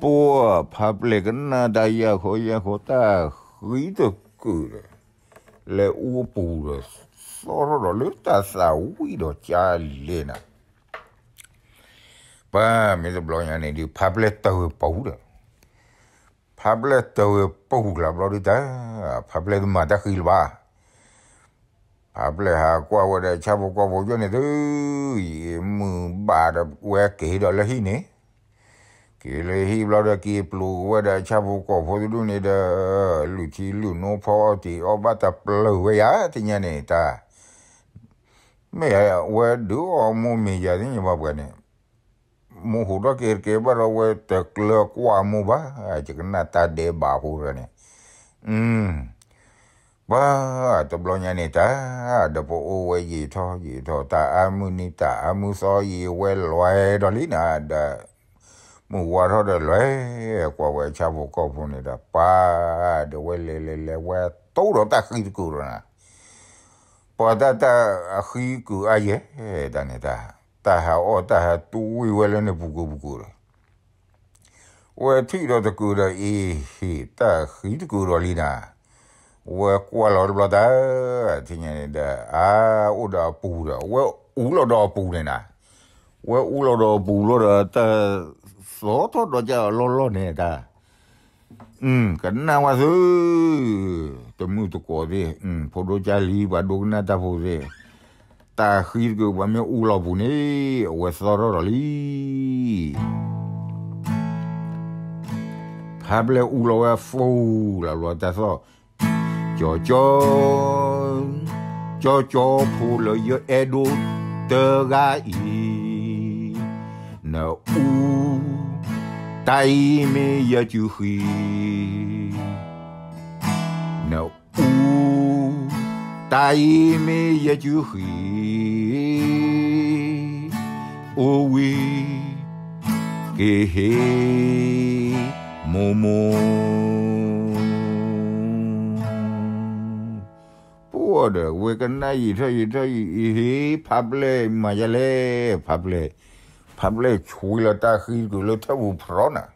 ပှၤဖးပျဲၢ်ကနၣ်တၢ်ယၢ်ဃီယၢ်ဃီ တၢ်ဃံတကုာ်ဒီး လဲၤအူအပူၤဒီး သီၣ်ထီၣ်ဒီးလၢတၢ်သးဝံၣ်ဒီးကၢ်လဲၣ်နၤ, ပှၤမ့ၢ်တဘျီညါန့ၣ်ဒုး ဖးပျဲၢ်တၢ်ဝဲပူၤဒီး ဖးပျဲၢ်တၢ်ဝဲပူၤလၢဘျီဒုးတၢ်, ဖးပျဲၢ်တမၤတၢ်ဃံလၢၤဘၣ် ဖးပျဲၢ်ဟးကွၢ်ဝဲဒီးဆၣ်ဖိကီၢ်ဖိယဲန့ၣ်သု, ယမုၢ်ဘၣ်ဒီးဝဲက့ၤဒီးလၢဟံၣ်န့ၣ်, က့ၤလၢဟံၣ်ဘျီဒီးက့ၤပျိၤဝဲဒီးဆၣ်ဖိကီၢ်ဖိတဒူၣ်န့ၣ်ဒီး, လုၢ်ထံလုၢ်နိဖီအီၣ်တ့ၢ်အီၣ်ဘၣ်တပျၢၤဝဲယၤ တညါန့ၣ်တၢ်, မ့ၢ်ဝဲဒုးအီၣ်မိၢ်မ့ၢ်ယၤသ့ၣ်ညါဘၣ်ပှၤန့ၣ်, မိၢ်ဟူးထီၣ်က့ၤတကဲဘၣ်ဒီးဝဲတကျၢၤကွၢ်မိၢ်ဘၣ်, ယကနၣ်တၢ်ဒဲးဘးဖိတဂၤန့ၣ်, ပှၤတဘျီညါန့ၣ်တၢ်, ဒီးပအိၣ်ဝဲယံာ်ထီၣ်ယံာ်ထီၣ် တၢ်အါမုၢ်နံၤတၢ်အါမုၢ်သီယံာ်ဝဲလွဲဒီးလံနၤဒီး, မုၢ်ဝါထီၣ်ဒီးလွဲ, ကွၢ်ဝဲဆၣ်ဖိကီၢ်ဖိန့ၣ်ဒီး ပှၤဒီးဝဲလဲၤလဲၤလဲၤဝဲတိၢ်ဒီးတၢ်ဃံတကုာ်ဒီးနၤ, ပှၤတၢ်တၢ်အဃံကုာ်အါယဲၢ်, တၢ်န့ၣ်တၢ်, တၢ်ဟးအီၣ်တၢ်ဟးတူၢ်ဝံၣ်ဝဲလၢန့ၣ်ပူၤကုာ်ပူၤကုာ်ဒီး ဝဲထံၣ်ဒီးတကုာ်ဒီးအံၤ, ဟ့ၣ်တၢ်ဃံတကုာ်ဒီးလံနၤ, ဝဲကွၢ်လီၤတဘျီတၢ်, ထံၣ်ညါန့ၣ်ဒီး အါအိၣ်ဒီးအပူၤဒီး ဝဲအူလီၤဒီးအပူၤန့ၣ်နၤ, ဝဲအူလီၤဒီးအပူၤလီၤဒီး တၢ်သီထီၣ်ဒီးကၢ်အလီၢ်လီၢ်န့ၣ်တၢ် ကနၣ်ဝဲသု, တမုၢ်တကိးသ့ၣ်, ဖိဒိကၢ်လံ ပှၤဒိကနၣ်တၢ်ဖိသ့ၣ်, တၢ်ဃံတကုာ်ပှၤမ့ၢ်အူလီၤပူၤန့ၣ် အဝဲသီထီၣ်ဒီးလံ. ဖးပျဲၢ်အူလီၤဝဲအပူၤလၢဘျီတၢ်သီၣ် ကၠီကၠီ, ကၠီကၠီဖိလၢယအဲၣ်ဒိၣ်တဂၤအံၤ, နအူ, တၢ်အံၤမ့ၢ်ယစုဃံ, နအူ, တၢ်အံၤမ့ၢ်ယစုဃံ, အိၣ်ဝံၤ က့ၤဟ့ၣ်မိၢ်မိၢ်. ပှၤဒီး ဝဲကနၣ်ယံာ်ထီၣ်ယံာ်ထီၣ်ယံာ်အံၤ ဟ့ၣ်ဖးပျဲၢ်မၤယၤလဲၣ်, ဖးပျဲၢ်, ဖးပျဲၢ်ဆွံလီၤတၢ်ဃံတကုာ်လၢထၢၣ်ပူၤဖျီနၤ,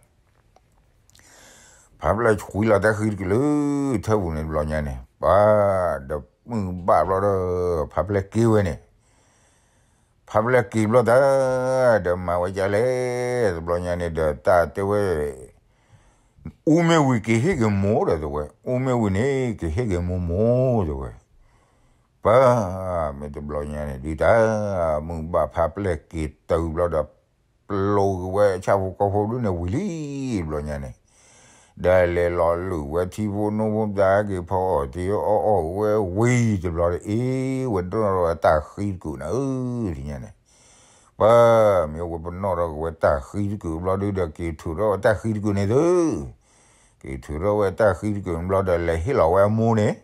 ဖးပျဲၢ်ဆွံလီၤတၢ်ဃံတကုာ်လၢထၢၣ်ပူၤန့ၣ်တဘျီညါန့ၣ် ပှၤဒီးမုၢ်ဘၣ်ဘျီဒီး ဖးပျဲၢ်က့ၤဝဲန့ၣ် ဖးပျဲၢ်က့ၤဘျီတၢ်, ဒီးမၤဝဲဒ်လဲၣ်, တဘျီညါန့ၣ်ဒီးတၢ်တဲဝဲ, အူမ့ၢ်ဝံၤက့ၤဟ့ၣ်က့ၤမိၢ်ဒီးတဲဝဲ, အူမ့ၢ်ဝံၤန့ၣ် က့ၤဟ့ၣ်က့ၤမိၢ်မိၢ်တဲဝဲ, ပှၤမ့ၢ်တဘျီညါန့ၣ် ဒုးတၢ်, မုၢ်ဘၣ်ဖးပျဲၢ်က့ၤတုၤဘျီဒီး ပျိက့ၤဝဲဆၣ်ဖိကီၢ်ဖိဒုန့ၣ်ဝံၤလံတဘျီညါန့ၣ် ဒီးလဲၤလီၤလုၢ်ဝဲထံဖိနိဖိသၣ်က့ၤဖီအီၣ်တ့ၤအီၣ်အီၣ်ဝဲဝံၤတဘျီဒီး အ့ ဝဲဒိးထီၣ်ဝဲတၢ်ဃံတကုာ်န့ၣ်ဧၢ, တညါန့ၣ်, ပှၤမ့ၢ်ဝဲပနီၣ်ထီၣ်က့ၤဝဲတၢ်ဃံတကုာ်ဘျီဒုဒီး က့ၤထုးထီၣ်ဝဲတၢ်ဃံတကုာ်န့ၣ်သု, က့ၤထုးထီၣ်ဝဲတၢ်ဃံတကုာ်ဘျီဒီးလဲၤဟ့ၣ်လီၤဝဲအမိၢ်န့ၣ်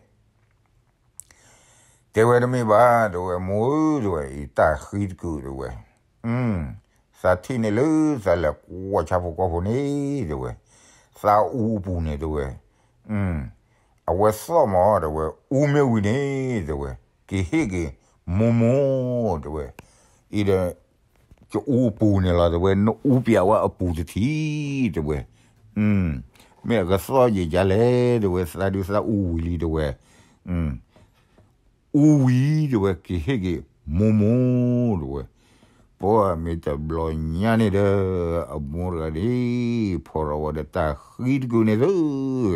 တဲဝဲတမ့ၢ်ဘၣ် တဲဝဲ မိၢ်ဧၢ တဲဝဲ အံၤတၢ်ဃံတကုာ် တဲဝဲ, သးထံၣ်န့ၢ်လၢသးလဲၤကွၢ်ဆၣ်ဖိကီၢ်ဖိန့ၣ် တဲဝဲ, သးအူအပူၤန့ၣ် တဲဝဲ, အဝဲသီၣ်မး တဲဝဲ အူမ့ၢ်ဝံၤန့ၣ် တဲဝဲ က့ၤဟ့ၣ်က့ၤမိၢ်မိၢ် တဲဝဲ, အံၤဒီး ကအူအပူၤန့ၣ်လီၤ တဲဝဲ, နအူပျးဝဲအပူၤတထံၣ် တဲဝဲ, မ့ၢ်အကသီၣ်ယံာ်ဒ်လဲၣ် တဲဝဲ, သးဒုးသးအူဝံၤလံ တဲဝဲ အူဝံၤ တဲဝဲ က့ၤဟ့ၣ်က့ၤမိၢ်မိၢ် တဲဝဲ, ပှၤမ့ၢ်တဘျီညါန့ၣ်ဒီး အမိၢ်တဂၤန့ၣ် ဖီၣ်ထီၣ်ဝဲဒီးတၢ်ဃံတကုာ်န့ၣ်သု, ဒီး ပှၤဂၤထီၣ်လံ,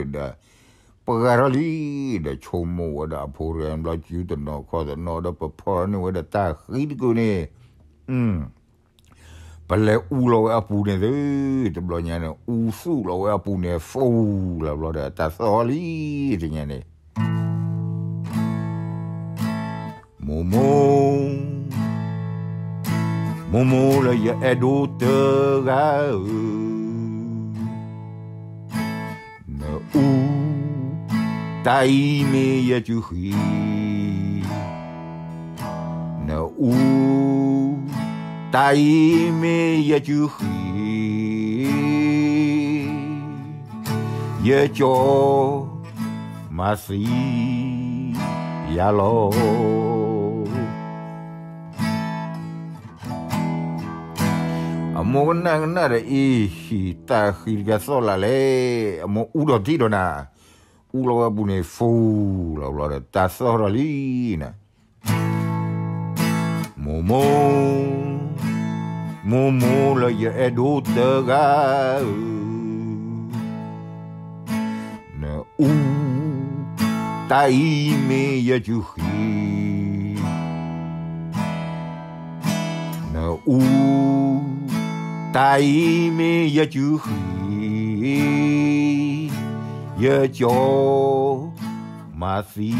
ဒီးဆိကမိၣ်ဝဲဒၣ်အဖိတဂၤဘျီ စုတနီၤခီၣ်တနီၤဒီး ပဖီၣ်န့ၢ်ဝဲဒီးတၢ်ဃံတကုာ်န့ၣ် ပလဲၤအူလီၤဝဲအပူၤန့ၣ်သု, တဘျီညါန့ၣ် အူသူၣ်လီၤဝဲအပူၤန့ၣ် ဖူလီၤဘျီဒီး တၢ်သီၣ်လံ တညါန့ၣ်, မိၢ်မိၢ်, မိၢ်မိၢ်လၢယအဲၣ်ဒိၣ်တဂၤဧၢ, နအူ, တၢ်အံၤမ့ၢ်ယစုဃံ, နအူ, တၢ်အံၤမ့ၢ်ယစုဃံ, ယကၠီ မၤသံယၤလီၤ. အမိၢ်ကနၣ်ကနၣ်ဒီး အ့ ဟံၣ်တၢ်ဃံတကဲသီၣ်လၢ်လဲၣ်, အမိၢ်အူဒီးတံၢ်ဒီးနၤ, အူလီၤဝဲအပူၤန့ၣ် ဖူလီၤဘျီဒီး တၢ်သီၣ်ထီၣ်လံနၤ မိၢ်မိၢ်, မိၢ်မိၢ်လၢယအဲၣ်ဒိၣ်တဂၤဧၢ, နအူ, တၢ်အံၤမ့ၢ်ယစုဃံ, နအူ, တၢ်အံၤမ့ၢ်ယစုဃံ, ယကၠီ မၤသံ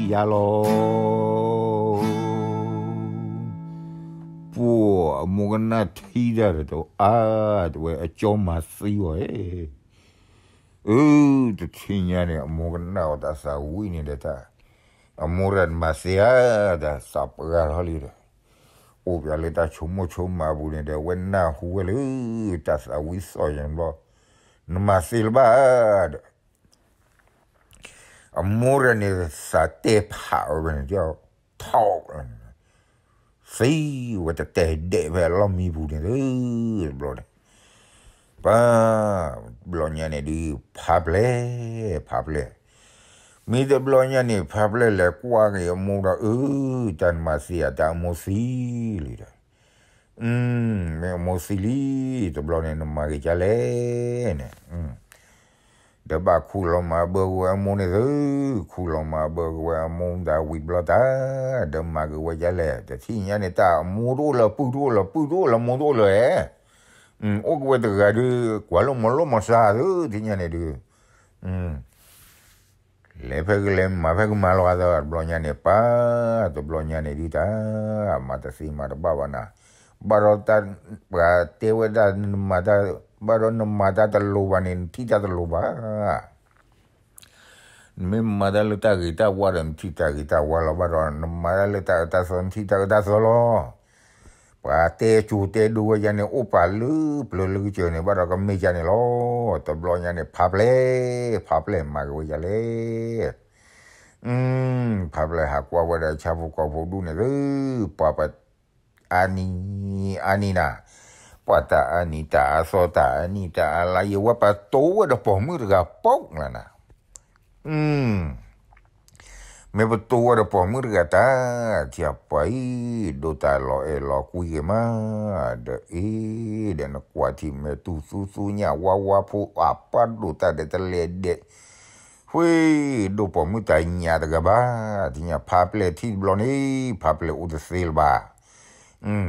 ယၤလီၤ. ပှၤအမိၢ်ကနၣ်ထံၣ်တၢ်ဒီးတအါ, တဲဝဲ အကၠီမၤသံဝဲ, အၢ တထံၣ်ညါန့ၣ် အမိၢ်ကနၣ်အီၤတၢ်သးဝံၣ်န့ၣ်ဒီးတၢ်, အမိၢ်တဂၤနမၤသံဧါ, တၢ်သးပှၢ်ထီၣ်လံဒီး အိၣ်ပှၤလၢတၢ်ဆိကမိၣ်ဆိကမးအပူၤန့ၣ်ဒီး အဝဲနၢ်ဟူဝဲလၢ တၢ်သးဝံၣ်သီၣ်ယံၤဘျီ, နမၤသံလၢၤဘၣ်ဒီး အမိၢ်တဂၤန့ၣ် သးတဲဖးဝဲန့ၣ် ထီၣ်, သံဝဲတတဲဒဲးဖဲအလီၢ်မံပူၤန့ၣ် တဘျီန့ၣ်, ပှၤ, ဘျီညါန့ၣ်ဒုး ဖးပျဲၢ်, ဖးပျဲၢ်, မ့ၢ်တဘျီညါန့ၣ် ဖးပျဲၢ်လဲၤကွၢ်က့ၤအမိၢ်ဒီး အၢ တၢ်နမၤသံဧါ, တၢ်အမိၢ်သံလံဒီး မ့ၢ်အမိၢ်သံလံ, တဘျီန့ၣ် နမၤက့ၤဒ်လဲၣ်န့ၣ်, ဒီးဘၣ်ခူၣ်လီၤမၤဘၢက့ၤဝဲအမိၢ်န့ၣ်သု, ခူၣ်လီၤမၤဘၢက့ၤဝဲအမိၢ်မတၤဝံၤဘျီတၢ်, ဒီးမၤက့ၤဝဲဒ်လဲၣ်, တထံၣ်ညါန့ၣ် တၢ်အမိၢ်တအိၣ်လၢၤ ပုၢ်တအိၣ်လၢၤ ပုၢ်တအိၣ်လၢၤ မိၢ်တအိၣ်လၢၤဧါ, အိၣ်က့ၤဝဲတဂၤဒုး ကွၢ်လၢမၤလိမၤစှၤသု တထံၣ်ညါန့ၣ်ဒုး ဖဲကလဲၤမၤဖဲကမၤလီၤသး တဘျီညါန့ၣ် ပၢ်, တဘျီညါန့ၣ်ဒုးတၢ်, မၤတသ့မၤတဘၣ်ဘၣ်နၤ, ဘၣ်ဒီးတၢ်, ပှၤတဲဝဲဒၣ်နမၤတၢ်, ဘၣ်ဒီးနမၤတၢ်တလိၤဘၣ်န့ၣ် နထံၣ်တၢ်တလိၤဘၣ်. နမ့ၢ်မၤတၢ်လၢတၢ်ဂ့ၤတၢ်ဝါဒီး နထံၣ်တၢ်ဂ့ၤတၢ်ဝါလီၤ. ဘၣ်ဒီးနမၤတၢ်လၢတၢ်အၢတၢ်သီ နထံၣ်တၢ်အၢတၢ်သီလီၤ. ပှၤတဲကၠိၤတဲဒိဝဲယၤန့ၣ် အိၣ်ပာ်လၢပျၢၤလၢကစၢၢ်န့ၣ် ဘၣ်ဒီးကမ့ၢ်ယၤန့ၣ်လီၤ. တဘျီညါန့ၣ် ဖးပျဲၢ်, ဖးပျဲၢ်မၤက့ၤဝဲယၤလဲၣ်. ဖးပျဲၢ်ဟးကွၢ်ဝဲဒီးဆၣ်ဖိကီၢ်ဖိဒူၣ်န့ၣ်သု, ပှၤပ, အါနံၤ, အါနံၤနၤ, ပှၤတၢ်အါနံၤတၢ်အါသီတၢ်အါနံၣ်တၢ်အါလါ ယဝဲပတိၤဝဲဒီးပိာ်မုၣ်တဂၤပိာ်လၢနၤ မ့ၢ်ပတိၤဝဲဒီးပိာ်မုၣ်တဂၤတၢ်, ထံၣ်ပှၤအံၤ, ဒိၣ်တၢ်လီၤအဲၣ်လီၤကွံဂ့ၤမး, ဒီးအ့ၣ်, ဒီးနကွၢ်ထံၣ်မဲာ်တူၢ်သူသူညၣ်ဝါဝါဖိအပၢ်ဒိၣ်တၢ်ဒီးတလဲၤဒဲး, ဃ့ဒိၣ်ပိာ်မုၣ်တၢ်ညၣ်တဂၤဘၣ်, ထံၣ်ညါဖးပျဲၢ်ထံၣ်တဘျီန့ၣ်, ဖးပျဲၢ်အိၣ်တသ့လၢၤဘၣ်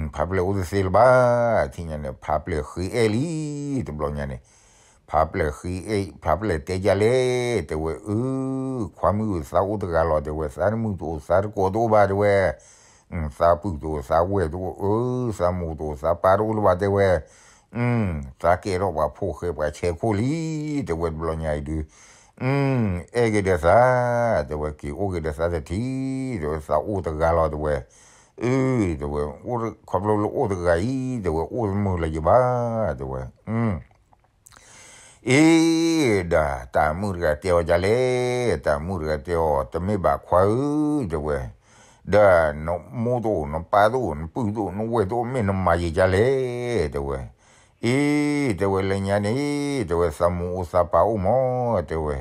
ဖးပျဲၢ်အိၣ်တသ့လၢၤဘၣ်, ထံၣ်ညါန့ၣ် ဖးပျဲၢ်ဃ့အဲၣ်လံ, တဘျီညါန့ၣ်, ဖးပျဲၢ်ဃ့အဲၣ်, ဖးပျဲၢ်တဲယၤလဲၣ်, တဲဝဲအၢ, ခွါမုၣ်သးအိၣ်တဂၤလီၤ တဲဝဲ, သးတမုာ်တအိၣ်သးတကိးတအိၣ်ဘၣ် တဲဝဲ, သးပုၢ်တအိၣ်သးဝဲၢ်တအိၣ်အၢ, သးမိၢ်တအိၣ်သးပၢ်တအိၣ်လၢၤဘၣ် တဲဝဲ, သးကဲထီၣ်ပှၤဖိၣ်ဃဲပှၤဆဲးခိၣ်လံ, တဲဝဲတဘျီညါအံၤဒုး, အဲၣ်က့ၤဒီးသး, တဲဝဲက့ၤအိၣ်က့ၤဒီးသးတထံၣ်, တဲဝဲသးအိၣ်တဂၤလီၤ တဲဝဲ, အၢ, တဲဝဲ, ခီဖျိလၢအိၣ်တဂၤအံၤ, တဲဝဲအိၣ်တမုာ်လၢၤယဘၣ်, တဲဝဲ, အ့ၣ်, ဒီးတၢ်မုၣ်တဂၤတဲအီၤဒ်လဲၣ်, တၢ်မုၣ်တဂၤတဲအီၤ တမ့ၢ်ဘၣ်ခွါဧၢ, တဲဝဲ, ဒီးနမိၢ်တအိၣ်နပၢ်တအိၣ်နပုၢ်တအိၣ်နဝဲၢ်တအိၣ်မ့ၢ်နမၤယံာ်ဒ်လဲၣ်, တဲဝဲ, အ့ၣ်, တဲဝဲလၢညါန့ၣ်, တဲဝဲသးမိၢ်အိၣ်သးပၢ်အိၣ်မး, တဲဝဲ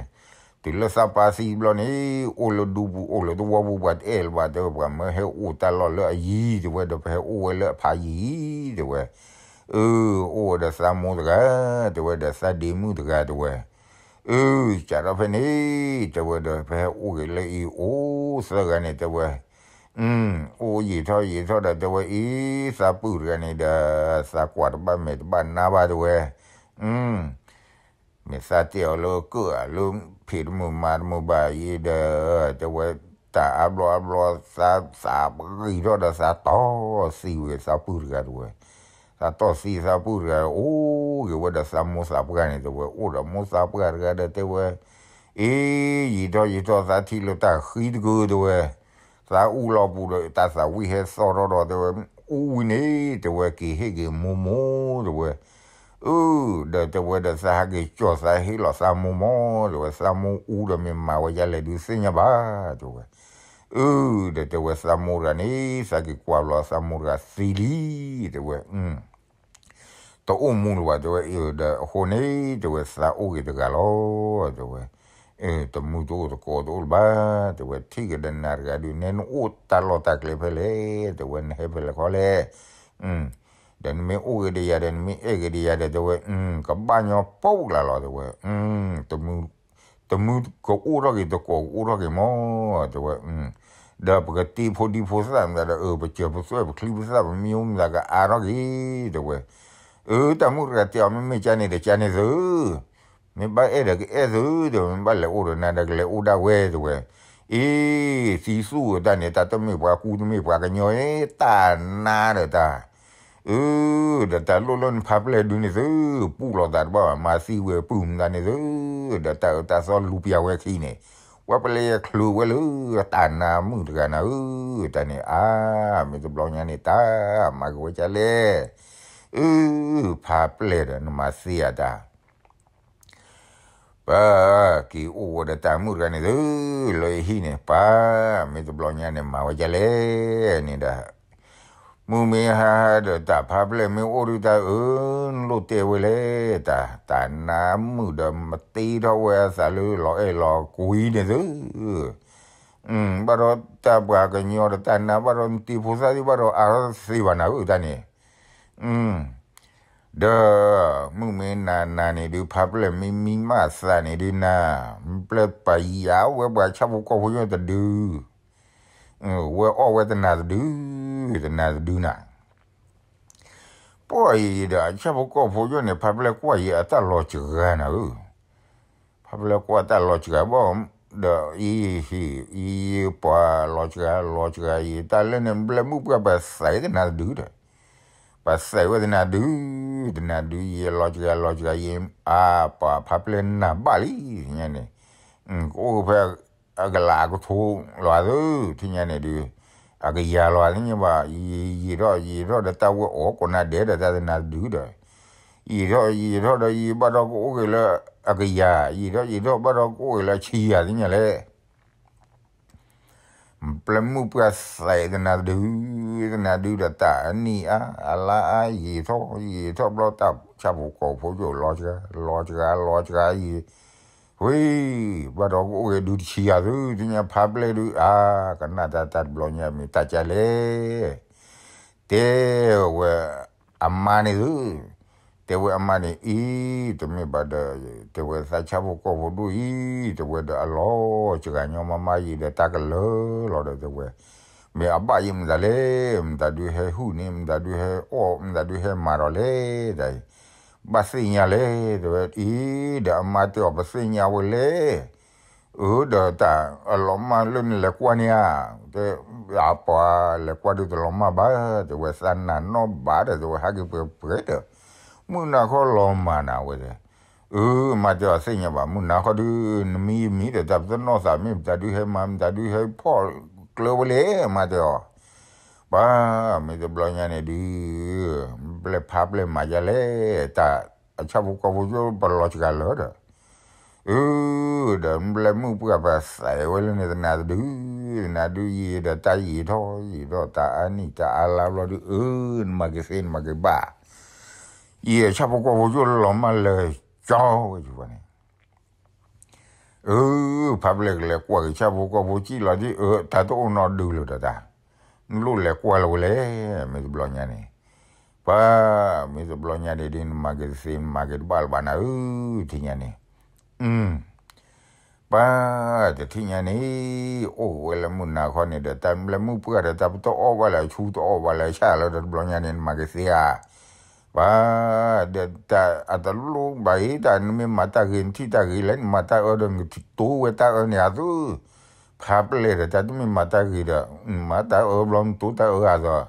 တုၤလၢသးပၢ်သံတဘျီန့ၣ်, အိၣ်လၢဒူပူၤအိၣ်လၢသဝီပူၤပှၤတအဲၣ်လၢၤဘၣ်, တဲဝဲပှၤမၢဟဲအိၣ်တၢ်လီၢ်လၢအယံၤ, တဲဝဲဒီးပဟဲအိၣ်ဝဲလၢအဖးယံၤ, တဲဝဲ, အၢ, အိၣ်ဝဲဒီးသးမိၢ်တဂၤ, တဲဝဲဒီးသးဒ့မုၣ်တဂၤ တဲဝဲ, အၢ, စးထီၣ်ဖဲန့ၣ်, တဲဝဲဒီးပဟဲအိၣ်က့ၤလၢအံၤအိၣ်သၢဂၤန့ၣ် တဲဝဲ အိၣ်ယံာ်ထီၣ်ယံာ်ထီၣ်ဒီးတဲဝဲအံၤ, သးပုၢ်တဂၤန့ၣ်ဒီး, သးကွၢ်တဘၣ်မဲာ်တဘၣ်နါဘၣ်တဲဝဲ, မ့ၢ်သးတဲအီၤလၢကၢၣ်အလၢဖံးတမုာ်မၤတမုာ်ဘၣ်အံၤဒီး, တဲဝဲ, တၢ်အါဘျီအါဘျီ, သးသးပဂံၢ်ထီၣ်ဒီးသးတီၢ်သံဝဲသးပုၢ်တဂၤတဲဝဲ, သးတီၢ်သံသးပုၢ်တဂၤ, အိၣ်က့ၤဝဲဒီးသးမိၢ်သးပှၢ်န့ၣ်တဲဝဲ, အိၣ်ဒီးမိၢ်သးပှၢ်တဂၤဒီးတဲဝဲ အ့, ယံာ်ထီၣ်ယံာ်ထီၣ်သးထံၣ်လၢတၢ်ဃံတကုာ်တဲဝဲ, သးအူလီၤပူၤဒီးတၢ်သးဝံၣ်ဟဲသီၣ်ထီၣ်ဒီးတဲဝဲ, အူဝံၤန့ၣ်တဲဝဲက့ၤဟ့ၣ်က့ၤမိၢ်မိၢ်တဲဝဲ, အၢ, ဒီးတဲဝဲဒီးသးဟးက့ၤကၠီၣ်သးဟ့ၣ်လီၤသးမိၢ်မိၢ်တဲဝဲ, သးမိၢ်အူဒီးမ့ၢ်မၤဝဲဒ်လဲၣ်ဒုးသ့ၣ်ညါဘၣ်တဲဝဲ, အၢ, ဒီးတဲဝဲသးမိၢ်တဂၤန့ၣ်, သးက့ၤကွၢ်ဘျီသးမိၢ်တဂၤသံလံတဲဝဲ တအိၣ်မူလၢၤဘၣ်တဲဝဲ, ဒီးအဃိန့ၣ်တဲဝဲသးအိၣ်က့ၤတဂၤလီၤတဲဝဲ, တမုာ်တအိၣ်တကိးတအိၣ်လၢၤဘၣ်တဲဝဲ, ထံၣ်က့ၤဒီးနၤတဂၤဒုး နဲနအိၣ်တၢ်လီၢ်တၢ်ကျဲဖဲလဲၣ်, တဲဝဲနဟဲဖဲလဲၣ်ခီလဲၣ်, ဒီးနမ့ၢ်အိၣ်က့ၤဒီးယၤဒီး နမ့ၢ်အဲၣ်က့ၤဒီးယၤဒီးတဲဝဲ, ကဘၣ်ညီပိၢ်လၢ်လီၤတဲဝဲ, တမုာ်, တမုာ်ကအိၣ်ထီၣ်က့ၤတကိးကအိၣ်ထီၣ်က့ၤမးတဲဝဲ, ဒီးပကတ့ဖိဒံဖိသၣ်မတၤဒီး အၢ ပစၢၤပသွဲၣ်ပချံပသၣ်ပမံအိၣ်မတၤကအါထီၣ်က့ၤတဲဝဲ, အၢ တၢ်မုၣ်တဂၤတဲအီၤမ့မ့ၢ်ကန့ၣ်ဒီးကန့ၣ်သု, မ့ၢ်ဘၣ်အဲၣ်ဒီးကအဲၣ်သုတဲဝဲ, မ့ၢ်ဘၣ်လဲၤအိၣ်ဒီးနၤဒီးကလဲၤအိၣ်ဒၣ်ဝဲတဲဝဲ, အ့ သံသူၣ်တၢ်န့ၣ် တၢ်တမ့ၢ်ပှၤကူတမ့ၢ်ပှၤကညီ, တၢ်နါဒီးတၢ် အၢ ဒီးတၢ်လိၣ်လၢနဖးပျဲၢ်ဒုန့ၣ်သု, ပူၣ်လီၤသးတဘၣ်ဘၣ် မၤသံဝဲပုၢ်မတၤန့ၣ်သု, ဒီးတၢ်အၢတၢ်သီလူၤပျၢ်ဝဲခံန့ၣ်, ဝဲပလဲၤချုးဝဲလၢတၢ်နါမုၣ်တဂၤနၤဧၢ, တၢ်န့ၣ်အါ, မ့ၢ်တဘျီညါန့ၣ်တၢ်မၤက့ၤဝဲဒ်လဲၣ်, အၢ ဖးပျဲၢ်ဒီးနမၤသံအတၢ် ပၢ်က့ၤအိၣ်ဝဲဒီးတၢ်မုၣ်တဂၤန့ၣ်သု, လၢအဟံၣ်န့ၣ် ပၢ်မ့ၢ်တဘျီညါန့ၣ် မၤဝဲဒ်လဲၣ်န့ၣ်ဒီး, မုၢ်မ့ၢ်ဟါဒီးတၢ်ဖးပျဲၢ်မ့ၢ်အိၣ်ဒုးတၢ်အၢ, နလိၣ်တဲဝဲလဲၣ်, တၢ် တၢ်နါမုၣ်ဒီးမတ့ထီၣ်ဝဲအသးလၢ လီၤအဲၣ်လီၤကွံန့ၣ်သု, ဘၣ်ဒီးတၢ်ပှၤကညီဒီးတၢ်နါဘၣ်ဒီးနတ့ဖိသၣ်သ့ၣ်ဘၣ်ဒီးအါထီၣ်တသ့ဘၣ်နၤဧၢတၢ်န့ၣ် ဒီး မုၢ်မ့ၢ်နၤနၤန့ၣ်ဒုး ဖးပျဲၢ်မ့ၢ်မံမးသးန့ၣ်ဒုးနၤ, ပျဲၢ်ပာ်ယၤဝဲပှၤဆၣ်ဖိကီၢ်ဖိညီတဒု, ဝဲအီၣ်ဝဲတနၤတဒု, တနၤတဒုနၤ, ပှၤအံၤဒီးအဆၣ်ဖိကီၢ်ဖိညီန့ၣ် ဖးပျဲၢ်ကွၢ်ယံၤအတၢ်လီၤစှၤနၤဧၢ, ဖးပျဲၢ်ကွၢ်တၢ်လီၤစှၤဘၣ် ဒီးအံၤဟံၣ် အံၤပှၤလီၤစှၤ လီၤစှၤအံၤ တၢ်လၢန့ၣ် ဘျဲၣ်မုၣ်ပှၢ်ပသးသနၤတဒုဒီး ပသးဝဲသနၤဒု သနၤဒုယံၤ လီၤစှၤ လီၤစှၤယံၤ အါ ပှၤဖးပျဲၢ်နၢ်ဘၣ်လံ သ့ၣ်ညါန့ၣ် ကအိၣ်ဖဲ အကလးအကထိလီၤသ့ၣ် သ့ၣ်ညါန့ၣ်ဒု အကယၤလီၤသ့ၣ်ညါဘၣ် ယံၤထီၣ်ယံၤထီၣ်ဒီးတၢ်ဝဲအိၣ်ကိးနၤဒဲးဒီးတၢ်သနၤတဒုဒီး ယံၤထီၣ်ယံၤထီၣ်ဒီးယံၤဘၣ်ဒီးကအိၣ်က့ၤလၢ အကယၤ ယံၤထီၣ်ယံၤထီၣ်ဘၣ်ဒီးကအိၣ်က့ၤလၢအဆံယၤသ့ၣ်ညါလဲၣ် ဘျဲၣ်မုၣ်ပှၢ်သးသနၤတဒု သနၤဒုဒီးတၢ်အနံၣ်အါ အလါအါ ယံၤထီၣ်ယံၤထီၣ်ဘျီ တၢ်ဆၣ်ဖိကီၢ်ဖိကၠိလီၤစှၤ လီၤစှၤ လီၤစှၤယံၤ ဝံၤ ဘၣ်ဒီးကအိၣ်က့ၤဒုတဆံယၤသု သ့ၣ်ညါဖးပျဲၢ်ဒု အါ ကနၣ်တၢ်တၢ်တဘျီညါမ့ၢ်တၢ်ကလဲၣ် တဲဝဲအမါန့ၣ်သု တဲဝဲအမါန့ၣ်အံၤ တမ့ၢ်ဘၣ်ဒီး တဲဝဲသးဆၣ်ဖိကီၢ်ဖိဒိၣ်အံၤ တဲဝဲဒီးအလီၤစှၤညီမးမးယံၤဒီးတၢ်ကလၢာ်လီၤဒီးတဲဝဲ မ့ၢ်အဘၣ်ယံၤမတၤလဲၣ် မတၤဒုဟဲဟုၣ်န့ၣ် မတၤဒုဟဲအီၣ် မတၤဒုဟဲမၤဒီးလဲၣ် တၢ်အံၤ ဘၣ်သ့ၣ်ညါလဲၣ် တဲဝဲအံၤ ဒီးအမါတဲအီၤပသ့ၣ်ညါဝဲလဲၣ် အၢ ဒီးတၢ်အလီၤမၢ်လၢနလဲၤကွၢ်န့ၣ်ဧါ တဲ အပှၤလဲၤကွၢ်ဒုတလီၤမၢ်ဘၣ် တဲဝဲသးနၤနီၣ်ဘၣ်ဒီး တဲဝဲဟးက့ၤပှဲၤပှဲၤဒီး မုၢ်နၤခီလီၤမၢ်နၤဝဲတဲ အၢ မါတဲအီၤသ့ၣ်ညါဘၣ် မုၢ်နၤခီဒု နမံယမံဒီး တၢ်ပတနီၣ်သး မ့ၢ်မတၤဒုဟဲမၤ မတၤဒုဟဲဖီၣ်ကျၢဝဲလဲၣ် မါတဲအီၤ ပှၤ မ့ၢ်တဘျီညါန့ၣ်ဒု ဘျဲၣ်ဖးပျဲၢ်မၤယၤလဲၣ် တၢ်အဆၣ်ဖိကီၢ်ဖိကၠိပလီၤစှၤလၢာ်ဒီး အၢ ဒီးဘျဲၣ်မုၣ်ပှၢ်ပသးဝဲလၢန့ၣ်သနၤတဒု သနၤဒုယံၤဒီးတၢ်ယံၤထီၣ်ယံၤထီၣ် တၢ်အါနံၣ်တၢ်အါလါဘျီဒု အၢ နမၤက့ၤသ့နမၤက့ၤဘၣ် ယံၤအဆၣ်ဖိကီၢ်ဖိကၠိလီၤမၢ်လၢာ်ကၠီဝဲယၤန့ၣ် အၢ ဖးပျဲၢ်ကလဲၤကွၢ်က့ၤဆၣ်ဖိကီၢ်ဖိကၠိလီၤဒု အၢ တၢ်တအိၣ်နီတဒုလၢၤဒီးတၢ် နလိၣ်လဲၤကွၢ်လၢၤဝဲလဲၣ် မ့ၢ်တဘျီညါန့ၣ် ပှၤ မ့ၢ်တဘျီညါန့ၣ်ဒု နမၤက့ၤတသ့ နမၤက့ၤတဘၣ်လၢၤဘၣ်နၤဧၢ ထံၣ်ညါန့ၣ် ပှၤ တထံၣ်ညါန့ၣ် အိၣ်ဝဲလၢမုၢ်နၤခီန့ၣ်ဒီး တၢ်ဘျဲၣ်မုၣ်ပှၢ်ဒီး တၢ်ပတအီၣ်ဘၣ်လၢအဆူၣ်တအီၣ်ဘၣ်လၢအဆၣ်လၢဒီးတဘျီညါန့ၣ် နမၤက့ၤသ့ဧါ ပှၤ ဒီးတၢ်အတလိၣ်ဘၣ်အံၤ တၢ်နမ့ၢ်မၤတၢ်ဂ့ၤ နထံၣ်တၢ်ဂ့ၤလဲၣ် နမၤတၢ်အၢဒီး နကတိၤဝဲတၢ်အၢန့ၣ်အသိး ဖးပျဲၢ်ဒီး တၢ်တမ့ၢ်မၤတၢ်ဂ့ၤဒီး နမၤတၢ်အၢဘျီ နတိၤတၢ်အၢအသိး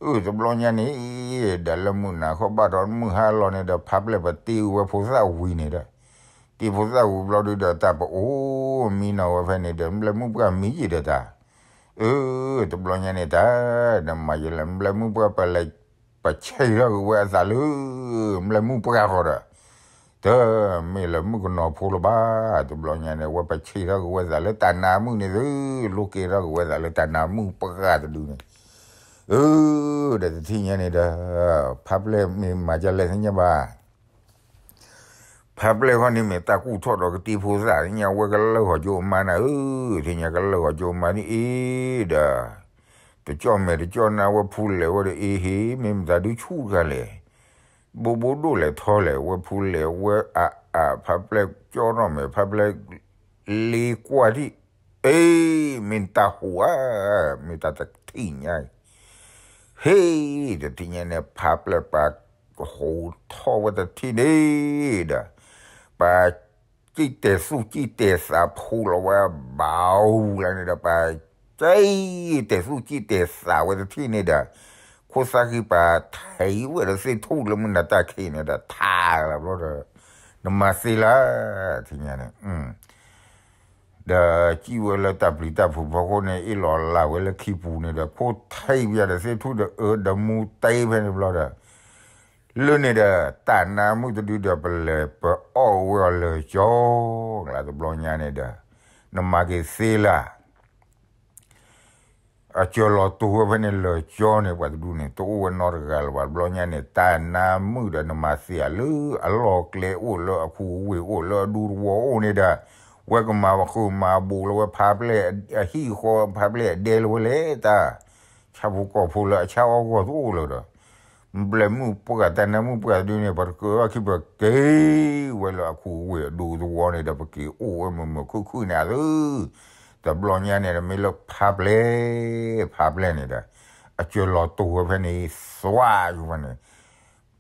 အၢ တဘျီညါန့ၣ် ဒီးလၢမုၢ်နၤခီဘၣ်ဒီးမုၢ်ဟါလီၤန့ၣ်ဒီး ဖးပျဲၢ်ပတ့ဝဲဖိသၣ်ဝံၤန့ၣ်ဒီး တ့ဖိသၣ်ဝံၤဘျီဒုဒီး တၢ်ပအိၣ်မံနီၤဝဲဖဲန့ၣ်ဒီး ဘျဲၣ်မုၣ်ပှၢ်မံယံၤဒီးတၢ် အၢ တဘျီညါန့ၣ်တၢ် ဒီးမၤယလဲၣ် ဘျဲၣ်မုၣ်ပှၢ်ပလဲၤ ပဆံးထီၣ်က့ၤဝဲအသးလၢ ဘျဲၣ်မုၣ်ပှၢ်ဃီဒီး တမ့ၢ်လၢမုၣ်ကနီၤဖိလၢၤဘၣ် တဘျီညါန့ၣ် ဝဲပဆံးထီၣ်က့ၤဝဲသးလၢတၢ်နါမုၣ်န့ၣ်သု လိၣ်က့ၤထီၣ်က့ၤဝဲသးလၢတၢ်နါမုၣ်ပှၢ်တဒုန့ၣ် အၢ ဒီးတထံၣ်ညါန့ၣ်ဒီး ဖးပျဲၢ်မ့ၢ်မၤဒ်လဲၣ်သ့ၣ်ညါဘၣ် ဖးပျဲၢ်ဃီန့ၣ်မ့ၢ်တၢ်ကူၣ်ထီၣ်ဒီးကတ့ဖိသၣ်သ့ၣ်ညါ ဝဲကလၢၢ်ဟီၣ်ကၠိအမါနၤဧၢ သ့ၣ်ညါကလၢၢ်ဟီၣ်ကၠိအမါန့ၣ်အံၤဒီး တကၠီၣ်မဲာ်တကၠီၣ်နါ ဝဲဖူလဲၣ်ဝဲဒီးအ့ဟ့ မ့ၢ်မတၤဒုဆူၣ်တဂၤလဲၣ် ဘိဘိဒိၣ်လဲၣ်ထီလဲၣ် ဝဲဖူလဲၣ်ဝဲအါအါ ဖးပျဲၢ်ကၠီၣ်ထီၣ်မဲာ် ဖးပျဲၢ်လ့ကွၢ်ထံၣ် အ့ မ့ၢ်တၢ်ဟူးဧါ မ့ၢ်တၢ်တထံၣ်ညါအံၤ ဟ့ၣ် တထံၣ်ညါန့ၣ် ဖးပျဲၢ်ပှၤဟူးထီၣ်ဝဲတထံၣ်န့ၣ်ဒီး ပှၤ စံၣ်တဲာ်သူၣ်စံၣ်တဲာ်သးဖူးလီၤဝဲဘၣ်အူလၢန့ၣ်ဒီး ပှၤစံၣ်တဲာ်သူၣ်စံၣ်တဲာ်သးဝဲတထံၣ်န့ၣ်ဒီး ခိၣ်သၣ်ဃံပှၤထံးဝဲဒီးသ့ၣ်ထူၣ်လၢမုၢ်နၤတၢ်ခံးန့ၣ်ဒီး ထးလၢဘျီဒီး နမၤသ့လၢ ထံၣ်ညါန့ၣ် ဒီးစံၣ်ဝဲလၢတၢ်ပျံၤတၢ်ဖုးဖီခိၣ်န့ၣ် အ့ၣ်လီၤလၢ်ဝဲလၢခံပူၤန့ၣ်ဒီး ခိၣ်ထံးပှၤဒီးသ့ၣ်ထူၣ်ဒီးအၢဒီးမူတ့ဖဲန့ၣ်ဘျီဒီး လၢန့ၣ်ဒီး တၢ်နါမုၣ်တဒုဒီး ပလဲၤပအီၣ်ဝဲအီၤလၢာ်ကၠီ ကျါတဘျီညါန့ၣ်ဒီး နမၤက့ၤသ့လၢ အစၢၤလီၤတိၤဝဲဖဲန့ၣ်လၢာ်ကၠီန့ၣ် ပှၤတဒုန့ၣ် တအိၣ်ဝဲနီတဂၤလၢၤဘၣ် တဘျီညါန့ၣ် တၢ်နါမုၣ်ဒီးနမၤသ့ဧါ လၢအလီၢ်ကျဲအိၣ် လၢအခူအဝ့ၢ်အိၣ် လၢအဒူသဝီအိၣ်န့ၣ်ဒီး ဝဲကမၤဃုာ်မၤဘူးလၢဝဲဖးပျဲၢ်အဟံၣ်ဃီ ဖးပျဲၢ်အဒဲလၢၤဝဲလဲၣ် တၢ် ဆၣ်ဖိကီၢ်ဖိလၢအဆၣ်အီၣ်ဂီၢ်တအိၣ်လၢၤဒီး ဘျဲၣ်မုၣ်ပှၢ်တၢ်နါမုၣ်ပှၢ်တဒုန့ၣ် ပှၤတကၢၢ်အီၣ်ခံ ပက့ၤဝဲလၢအခူအဝ့ၢ်အဒူသဝီန့ၣ်ဒီး ပက့ၤအိၣ်ဝဲမုာ်မုာ်ခုၣ်ခုၣ်န့ၣ်ဧါသု တဘျီညါန့ၣ်ဒီး မ့ၢ်လၢဖးပျဲၢ် ဖးပျဲၢ်န့ၣ်ဒီး အစၢၤလီၤတိၤဝဲဖဲန့ၣ် သွါယိၤဖဲန့ၣ်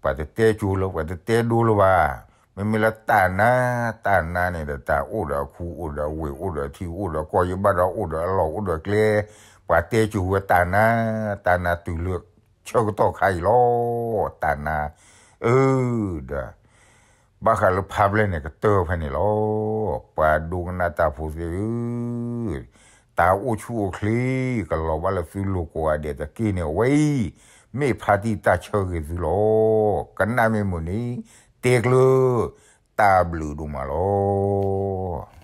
ပှၤတတဲကၠိလၢၤ ပှၤတတဲဒိလၢၤဘၣ် မ့မ့ၢ်လၢတၢ်နါ, တၢ်နါန့ၣ်ဒီး တၢ်အိၣ်ဒီးအခူ အိၣ်ဒီးအဝ့ၢ် အိၣ်ဒီးအထံ အိၣ်ဒီးကီၢ် ယဘၣ်ဒီးအိၣ်ဒီးအလီၢ် အိၣ်ဒီးကျဲ, ပှၤတဲစိၤဝဲတၢ်နါ, တၢ်နါတုၤလၢဆၢကတီၢ်ခါအံၤလီၤ. တၢ်နါ, အၢ, ဒီး ဘၣ်ဃးလၢဖးဘျဲၣ်န့ၣ် ကတၢၢ်ဖဲန့ၣ်လီၤ. ပှၤဒိကနၣ်တၢ်ဖိသ့ၣ်ဧၢ, တၢ်အိၣ်ဆူၣ်အိၣ်ချ့ ကလီၤဘၣ်လၢသုလိၤကိးဂၤဒဲးတက့ၢ်န့ၣ် အဝဲအံၤ မ့ၢ်ဖါတံၢ်တၢ်ဆၢဂ့ၤသုလီၤ. ကနၣ်မ့ၢ်မုာ်န့ၣ် တဲကျၢၤ, တၢ်ဘျုးဒိၣ်မးလီၤ.